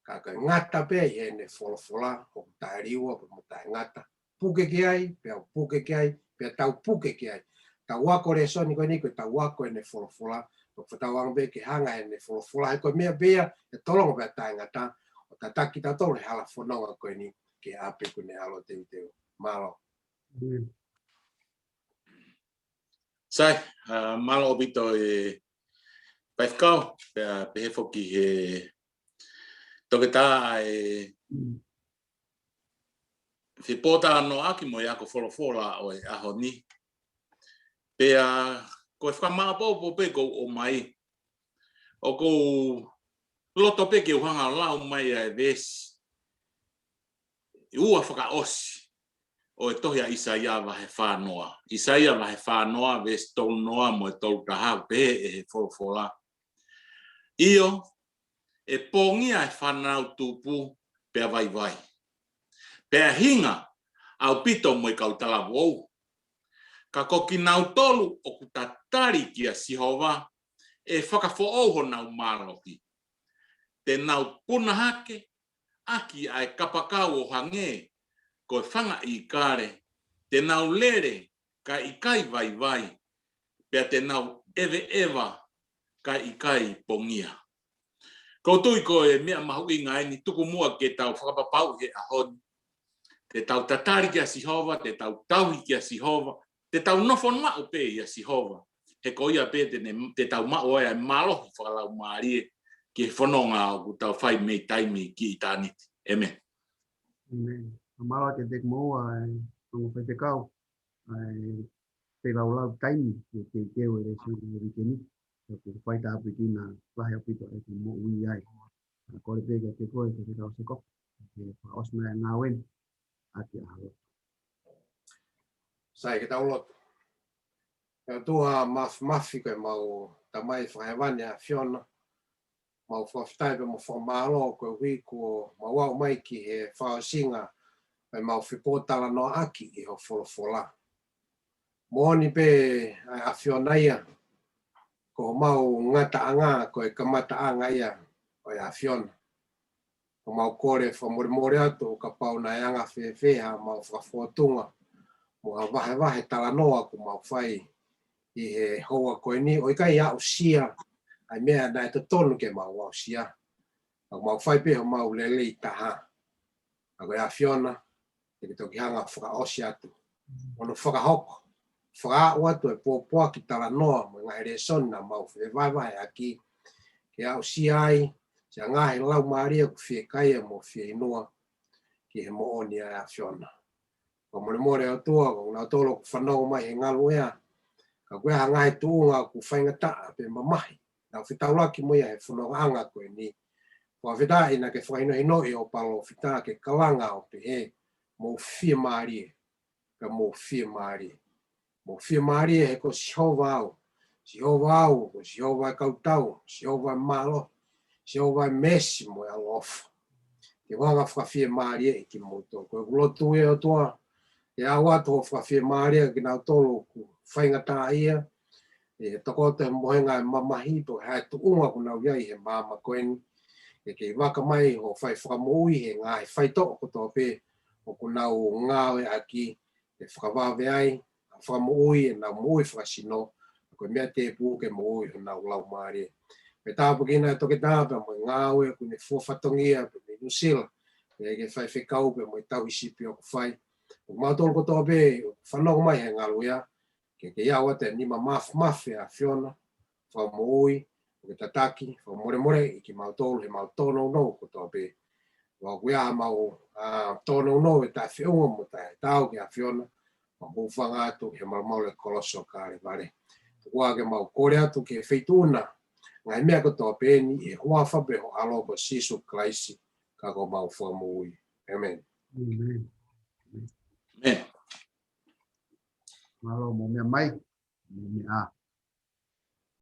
Ka ko e ngata pē ʻi heʻene folofola, ʻoku taʻeliua pea mo taʻengata. Puke ki ai, pea u puke ki ai, pea tau puke ki ai. Tau ako lēsoni ko eni, ko e tau ako ʻene folofola, ʻo fakatauange pē ke hanga ʻene folofola, he ko e meʻa pē ia ʻe tolonga pea taʻengata, ʻo tataki kitautolu he hala fononga ko eni, ki he ʻapi ʻoku ne ʻalu ʻo teuteu. Mālō. Sai, ʻa, mālō ʻaupito e faifekau, pea pehē foki he toketā ʻa e fepōtalanoaʻaki mo e ako folofola ʻo e ʻaho ni. Pea ko e fakamāʻopoʻopo pē ʻoku ou ʻomai. ʻOku ou loto pē ke u hanga ʻo lau mai ʻa e veesi ʻe ua fakaʻosi ʻo e tohi ʻa ʻIsaia vahe fānoa. ʻIsaia vahe fānoa, veesi tolunoa mo e tolutaha, pehē ʻe he folofola. ʻIo, ʻe pongia e fānau tupu pea vaivai, pea hinga ʻaupito mo e kau talavou. Ka ko kinautolu ʻoku tatali kia Sihova, ʻe fakafoʻou honau mālohi. Te nau puna hake ʻaki ʻa e kapakau ʻo hangē ko e fanga ʻīkale, te nau lele kae ʻikai vaivai, pea te nau ʻeveʻeva kae ʻikai pongia. ʻOku ou tui ko e meʻa mahuʻinga eni, tuku muʻa ke tau fakapapauʻi he ʻaho ni. Te tau tatali kia Sihova, te tau tauhi kia Sihova, te tau nofo maʻu pē ʻia Sihova. He ko ia pē te ne, te tau maʻu ai ʻa e mālohi fakalaumālie ki he fononga ʻoku tau fai mei taimi ki ʻitāniti. ʻĒmeni. ʻĒmeni. Mālō ʻaupito Teki Moua, ʻa e ongo faifekau, ʻa e feilaulau taimi ke teuteu e lēsoni ʻo e uike ni. Ka ʻoku fai tāpuekina lahi ʻaupito ʻeku moʻui ai. ʻA, kole pē kiate koe, ke ke tau seko, ke fakaʻosi mai ʻa e ngāue ni ʻaki ʻa e lotu. Sai, ke tau lotu. ʻE ʻOtua Māfimafi, ko ʻemau Tamai Fakahēvani ʻa e ʻAfiona, mau fakafetaʻi pea mo fakamālō koeʻuhi kuo mau aʻu mai ki he fakaʻosinga ʻo ʻemau fepōtalanoaʻaki ʻi ho folofola. Moʻoni pē ʻa e ʻAfiona ia, ko homau ngataʻanga ko e kamataʻanga ia ʻo e ʻAfiona. Ko ʻemau kole fakamolemole atu ʻo kapau naʻe anga fēfē haʻamau fakafōtunga mo ha vahevahe talanoa kuo mau fai ʻi he houa ko eni, ʻo ʻikai aʻusia ʻa e meʻa naʻe totonu ke mau aʻusia. Ka ʻoku mau fai pē homau lelei taha. Ka ko e ʻAfiona, te ke toki hanga ʻo fakaʻosi atu, ʻo ne fakahoko, fakaaʻu atu e pōpoaki, talanoa mo e ngaahi lēsoni naʻa mau fevahevaheʻaki, ke aʻusia ai siʻa ngaahi laumālie ʻoku fiekaia mo fieinua ki he moʻoni ʻa e ʻAfiona. Fakamolemole ʻOtua, ko kinautolu ʻoku fanongo mai he ngaluʻea, ka ʻoku ʻi ai ha ngaahi tuʻunga ʻoku faingataʻa pe mamahi, nau fetaulaki mo ia he fonongaʻanga ko eni. Fakafetaʻi naʻa ke fakahinohinoʻi ho palōfita ke kalanga ʻo pehē, mou fiemālie, ka mou fiemālie. Mou fiemālie he ko Sihova au. Sihova au, ko Sihova e kau tau, Sihova e mālohi, Sihova e meesi mo e ʻaloʻofa. Ke u hanga ʻo fakafiemālieʻi kimoutolu. Ko ʻeku lotu ia ʻOtua, ke ʻoatu ho fakafiemālie kiate kinautolu ʻoku faingataʻaʻia, ʻi he tokoto he mohenga ʻo e mamahi, pe ko e hā e tuʻunga ʻoku nau ʻi ai he māmani ko eni. Ke kei vaka mai ho fai fakamoʻui he ngaahi faitoʻo kotoa pē ʻoku nau ngāueʻaki, ke fakavave ai, fakamoʻui ʻenau moʻui fakasino, ko e meʻa tēpū ke moʻui honau laumālie. Pea tāpuekina e toketā pea mo e ngāue ʻoku ne fua fatongia pē mei Nuʻusila, pea ki he faifekau pea mo e tauhi sipi ʻoku fai. Ko kimautolu kotoa pē ʻoku fanongo mai he ngaluʻea, ke ke ʻoatu e nima māfimafi ʻa e ʻAfiona, fakamoʻui, ʻo ke tataki, fakamolemoleʻi kimautolu heʻemau tōnounou kotoa pē. ʻOku ʻi ai ʻemau, ā, tōnounou ʻi he taʻefeʻunga mo e taʻetaau ki he ʻAfiona, mau hūfanga atu he malumalu ʻo e kolosi ʻo Kalevale. Tuku ā ke mau kole atu ki he feituʻu na, ngaahi meʻa kotoa pē ni ʻi he huafa pē ho ʻAlo ko Sīsū Kalaisi, ka ko homau Fakamoʻui. ʻĒmeni. ʻĒmeni. ʻĒmeni. Mālō mo e meʻa mai, mo e meʻa.